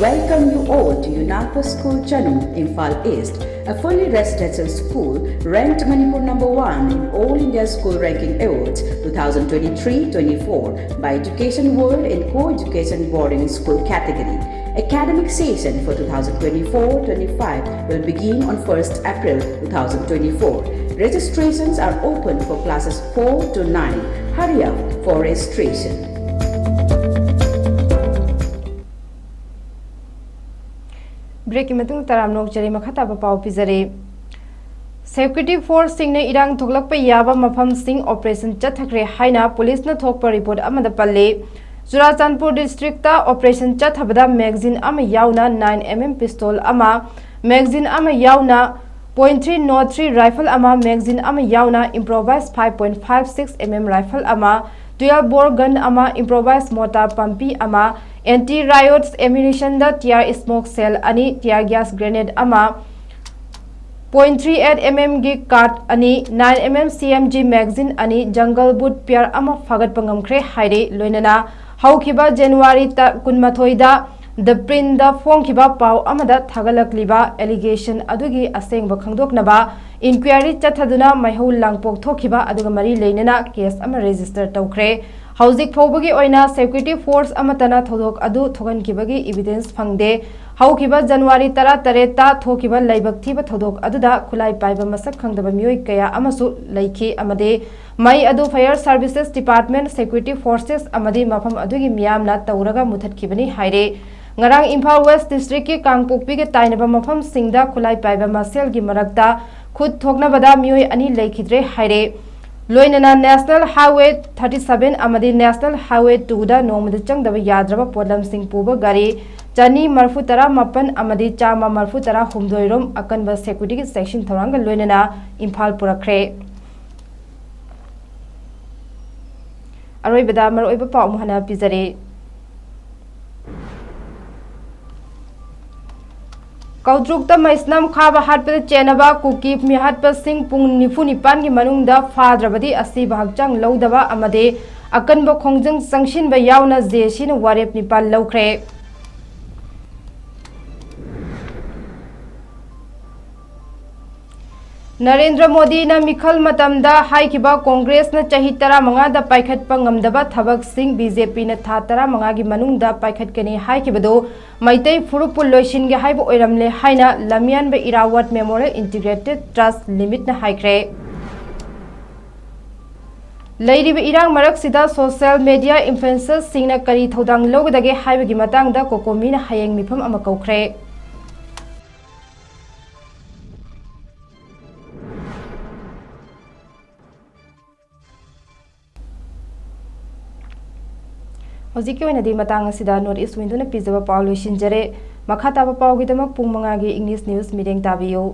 Welcome you all to Yunapa School Chanu, Imphal East, a fully residential school ranked Manipur number one in All India School Ranking Awards two thousand twenty-three twenty-four by Education World in Co-Education Boarding School category. Academic session for two thousand twenty-four twenty-five will begin on first April two thousand twenty-four. Registrations are open for classes four to nine. Hurry up for registration. ꯕ꯭ꯔꯦꯛꯀꯤ ꯃꯇꯨꯡ ꯇꯔꯥꯝꯅ ꯑꯣꯛꯆꯔꯤ꯫ ꯃꯈꯥ ꯇꯥꯕ ꯄꯥꯎ ꯄꯤꯖꯔꯤ꯫ Security ꯐꯣꯔꯁꯁꯤꯡꯅ ꯏꯔꯥꯡ ꯊꯣꯛꯂꯛꯄ ꯌꯥꯕ ꯃꯐꯝꯁꯤꯡ operation ꯆꯠꯊꯈ꯭ꯔꯦ ꯍꯥꯏꯅ ꯄꯨꯂꯤꯁꯅ ꯊꯣꯛꯄ ꯔꯤꯄꯣꯔꯠ ꯑꯃꯗ ꯄꯜꯂꯤ꯫ ꯆꯨꯔꯥꯆꯥꯟꯄꯨꯔ ꯗꯤꯁꯇ꯭ꯔꯤꯛꯇ ꯑꯣꯄꯔꯦꯁꯟ ꯆꯠꯊꯕꯗ ꯃꯦꯒꯖꯤꯟ ꯑꯃ ꯌꯥꯎꯅ nine M M ꯄꯤꯁꯇꯣꯜ ꯑꯃ, ꯃꯦꯒꯖꯤꯟ ꯑꯃ ꯌꯥꯎꯅ point three nought three rifle ꯑꯃ, ꯃꯦꯒꯖꯤꯟ ꯑꯃ ꯌꯥꯎꯅ ꯏꯝꯄ꯭ꯔꯣꯚꯥꯏꯖ five point five six M M rifle ꯑꯃ, twelve bore gun ꯑꯃ, ꯏꯝꯄ꯭ꯔꯣꯚꯥꯏꯖ ꯃꯣꯔꯇꯥꯔ ꯄꯝꯄꯤ ꯑꯃ, ꯑꯦꯟꯇꯤ ꯔꯥꯏꯌꯣꯠꯁ ꯑꯦꯃꯨꯅꯤꯁꯟꯗ ꯇꯤꯌꯥꯔ ꯁ꯭ꯃꯣꯛ ꯁꯦꯜ ꯑꯅꯤ, ꯇꯤꯌꯥꯔ ꯒ꯭ꯌꯥꯁ ꯒ꯭ꯔꯦꯅꯦꯗ ꯑꯃ, point three eight M M ꯒꯤ ꯀꯥꯔꯠ ꯑꯅꯤ, nine M M C M G magazine ꯑꯅꯤ, ꯖꯪꯒꯜ ꯕꯨꯠ ꯄꯤꯌꯔ ꯑꯃ ꯐꯥꯒꯠꯄ ꯉꯝꯈ꯭ꯔꯦ ꯍꯥꯏꯔꯤ꯫ ꯂꯣꯏꯅꯅ ꯍꯧꯈꯤꯕ ꯖꯅꯋꯥꯔꯤ ꯇ-, ꯀꯨꯟꯃꯥꯊꯣꯏꯗ ꯗ ꯄ꯭ꯔꯤꯟꯗ ꯐꯣꯡꯈꯤꯕ ꯄꯥꯎ ꯑꯃꯗ ꯊꯥꯒꯠꯂꯛꯂꯤꯕ ꯑꯦꯂꯤꯒꯦꯁꯟ ꯑꯗꯨꯒꯤ ꯑꯁꯦꯡꯕ ꯈꯪꯗꯣꯛꯅꯕ ꯏꯟꯀ꯭ꯋꯥꯏꯔꯤ ꯆꯠꯊꯗꯨꯅ ꯃꯩꯍꯧ ꯂꯥꯡꯄꯣꯛ ꯊꯣꯛꯈꯤꯕ ꯑꯗꯨꯒ ꯃꯔꯤ ꯂꯩꯅꯅ ꯀꯦꯁ ꯑꯃ ꯔꯦꯖꯤꯁꯇꯔ ꯇꯧꯈ꯭ꯔꯦ꯫ ꯍꯧꯖꯤꯛ ꯐꯥꯎꯕꯒꯤ ꯑꯣꯏꯅ ꯁꯦꯀ꯭ꯌꯨꯔꯤꯇꯤ ꯐꯣꯔꯁ ꯑꯃꯠꯇꯅ ꯊꯧꯗꯣꯛ ꯑꯗꯨ ꯊꯣꯛꯍꯟꯈꯤꯕꯒꯤ ꯏꯚꯤꯗꯦꯟꯁ ꯐꯪꯗꯦ꯫ ꯍꯧꯈꯤꯕ ꯖꯅꯋꯥꯔꯤ ꯇꯔꯥꯇꯔꯦꯠꯇ ꯊꯣꯛꯈꯤꯕ ꯂꯥꯏꯕꯛ ꯊꯤꯕ ꯊꯧꯗꯣꯛ ꯑꯗꯨꯗ ꯈꯨꯠꯂꯥꯏ ꯄꯥꯏꯕ ꯃꯁꯛ ꯈꯪꯗꯕ ꯃꯤꯑꯣꯏ ꯀꯌꯥ ꯑꯃꯁꯨ ꯂꯩꯈꯤ ꯑꯃꯗꯤ ꯃꯩ ꯑꯗꯨ Fire services department, security forces ꯑꯃꯗꯤ ꯃꯐꯝ ꯑꯗꯨꯒꯤ ꯃꯤꯌꯥꯝꯅ ꯇꯧꯔꯒ ꯃꯨꯊꯠꯈꯤꯕꯅꯤ ꯍꯥꯏꯔꯦ꯫ ꯉꯔꯥꯡ ꯏꯝꯐꯥꯜ ꯋꯦꯁ ꯗꯤꯁꯇ꯭ꯔꯤꯛꯀꯤ ꯀꯥꯡꯄꯣꯛꯄꯤꯒ ꯇꯥꯏꯅꯕ ꯃꯐꯝꯁꯤꯡꯗ ꯈꯨꯠꯂꯥꯏ ꯄꯥꯏꯕ ꯃꯁꯦꯜꯒꯤ ꯃꯔꯛꯇ ꯈꯨꯠ ꯊꯣꯛꯅꯕꯗ ꯃꯤꯑꯣꯏ ꯑꯅꯤ ꯂꯩꯈꯤꯗ꯭ꯔꯦ ꯍꯥꯏꯔꯦ꯫ ꯂꯣꯏꯅꯅ ꯅꯦꯁꯅꯦꯜ ꯍꯥꯏꯋꯦ ꯊꯥꯔꯇꯤ ꯁꯚꯦꯟ ꯑꯃꯗꯤ ꯅꯦꯁꯅꯦꯜ ꯍꯥꯏꯋꯦ ꯇꯨꯗ ꯅꯣꯡꯃꯗ ꯆꯪꯗꯕ ꯌꯥꯗ꯭ꯔꯕ ꯄꯣꯠꯂꯝꯁꯤꯡ ꯄꯨꯕ ꯒꯥꯔꯤ ꯆꯅꯤ ꯃꯔꯐꯨ ꯇꯔꯥ ꯃꯥꯄꯟ ꯑꯃꯗꯤ ꯆꯥꯝꯃ ꯃꯔꯐꯨ ꯇꯔꯥ ꯍꯨꯝꯗꯣꯏ ꯔꯣꯝ ꯑꯀꯟꯕ ꯁꯦꯀ꯭ꯌꯨꯔꯤꯇꯤꯒꯤ ꯆꯦꯛꯁꯤꯟ ꯊꯧꯔꯥꯡꯒ ꯂꯣꯏꯅꯅ ꯏꯝꯐꯥꯜ ꯄꯨꯔꯛꯈ꯭ꯔꯦ꯫ ꯑꯔꯣꯏꯕꯗ ꯃꯔꯨꯑꯣꯏꯕ ꯄꯥꯎ ꯑꯃꯨꯛ ꯍꯟꯅ ꯄꯤꯖꯔꯤ꯫ ꯀꯧꯇ꯭ꯔꯨꯛꯇ ꯃꯩꯁꯅꯥꯝ ꯈꯥꯕ ꯍꯥꯠꯄꯗ ꯆꯦꯟꯅꯕ ꯀꯨꯀꯤ ꯃꯤꯍꯥꯠꯄꯁꯤꯡ ꯄꯨꯡ ꯅꯤꯐꯨ ꯅꯤꯄꯥꯟꯒꯤ ꯃꯅꯨꯡꯗ ꯐꯥꯗ꯭ꯔꯕꯗꯤ ꯑꯁꯤꯕ ꯍꯛꯆꯥꯡ ꯂꯧꯗꯕ ꯑꯃꯗꯤ ꯑꯀꯟꯕ ꯈꯣꯡꯖꯪ ꯆꯪꯁꯤꯟꯕ ꯌꯥꯎꯅ ꯖꯦ ꯁꯤꯅ ꯋꯥꯔꯦꯞ ꯅꯤꯄꯥꯜ ꯂꯧꯈ꯭ꯔꯦ꯫ ꯅꯔꯦꯟꯗ꯭ꯔ ꯃꯣꯗꯤꯅ ꯃꯤꯈꯜ ꯃꯇꯝꯗ ꯍꯥꯏꯈꯤꯕ ꯀꯣꯡꯒ꯭ꯔꯦꯁꯅ ꯆꯍꯤ ꯇꯔꯥꯃꯉꯥꯗ ꯄꯥꯏꯈꯠꯄ ꯉꯝꯗꯕ ꯊꯕꯛꯁꯤꯡ ꯕꯤ ꯖꯦ ꯄꯤꯅ ꯊꯥ ꯇꯔꯥꯃꯉꯥꯒꯤ ꯃꯅꯨꯡꯗ ꯄꯥꯏꯈꯠꯀꯅꯤ ꯍꯥꯏꯈꯤꯕꯗꯨ ꯃꯩꯇꯩ ꯐꯨꯔꯨꯞꯄꯨ ꯂꯣꯏꯁꯤꯟꯒꯦ ꯍꯥꯏꯕ ꯑꯣꯏꯔꯝꯂꯦ ꯍꯥꯏꯅ ꯂꯝꯌꯥꯟꯕ ꯏꯔꯥꯋꯠ ꯃꯦꯃꯣꯔꯤꯌꯦꯜ ꯏꯟꯇꯤꯒ꯭ꯔꯦꯇꯦꯗ ꯇ꯭ꯔꯁ ꯂꯤꯃꯤꯠꯅ ꯍꯥꯏꯈ꯭ꯔꯦ꯫ ꯂꯩꯔꯤꯕ ꯏꯔꯥꯡ ꯃꯔꯛꯁꯤꯗ ꯁꯣꯁꯤꯌꯦꯜ ꯃꯦꯗꯤꯌꯥ ꯏꯟꯐ꯭ꯂꯨꯌꯦꯟꯁꯔꯁꯤꯡꯅ ꯀꯔꯤ ꯊꯧꯗꯥꯡ ꯂꯧꯒꯗꯒꯦ ꯍꯥꯏꯕꯒꯤ ꯃꯇꯥꯡꯗ ꯀꯣꯀꯣꯃꯤꯅ ꯍꯌꯦꯡ ꯃꯤꯐꯝ ꯑꯃ ꯀꯧꯈ꯭ꯔꯦ꯫ ꯍꯧꯖꯤꯛꯀꯤ ꯑꯣꯏꯅꯗꯤ ꯃꯇꯥꯡ ꯑꯁꯤꯗ North East Window ꯅ ꯄꯤꯖꯕ ꯄꯥꯎ ꯂꯣꯏꯁꯤꯟꯖꯔꯦ꯫ ꯃꯈꯥ ꯇꯥꯕ ꯄꯥꯎꯒꯤꯗꯃꯛ ꯄꯨꯡ ꯃꯉꯥꯒꯤ English News ꯃꯤꯠꯌꯦꯡ ꯇꯥꯕꯤꯌꯨ꯫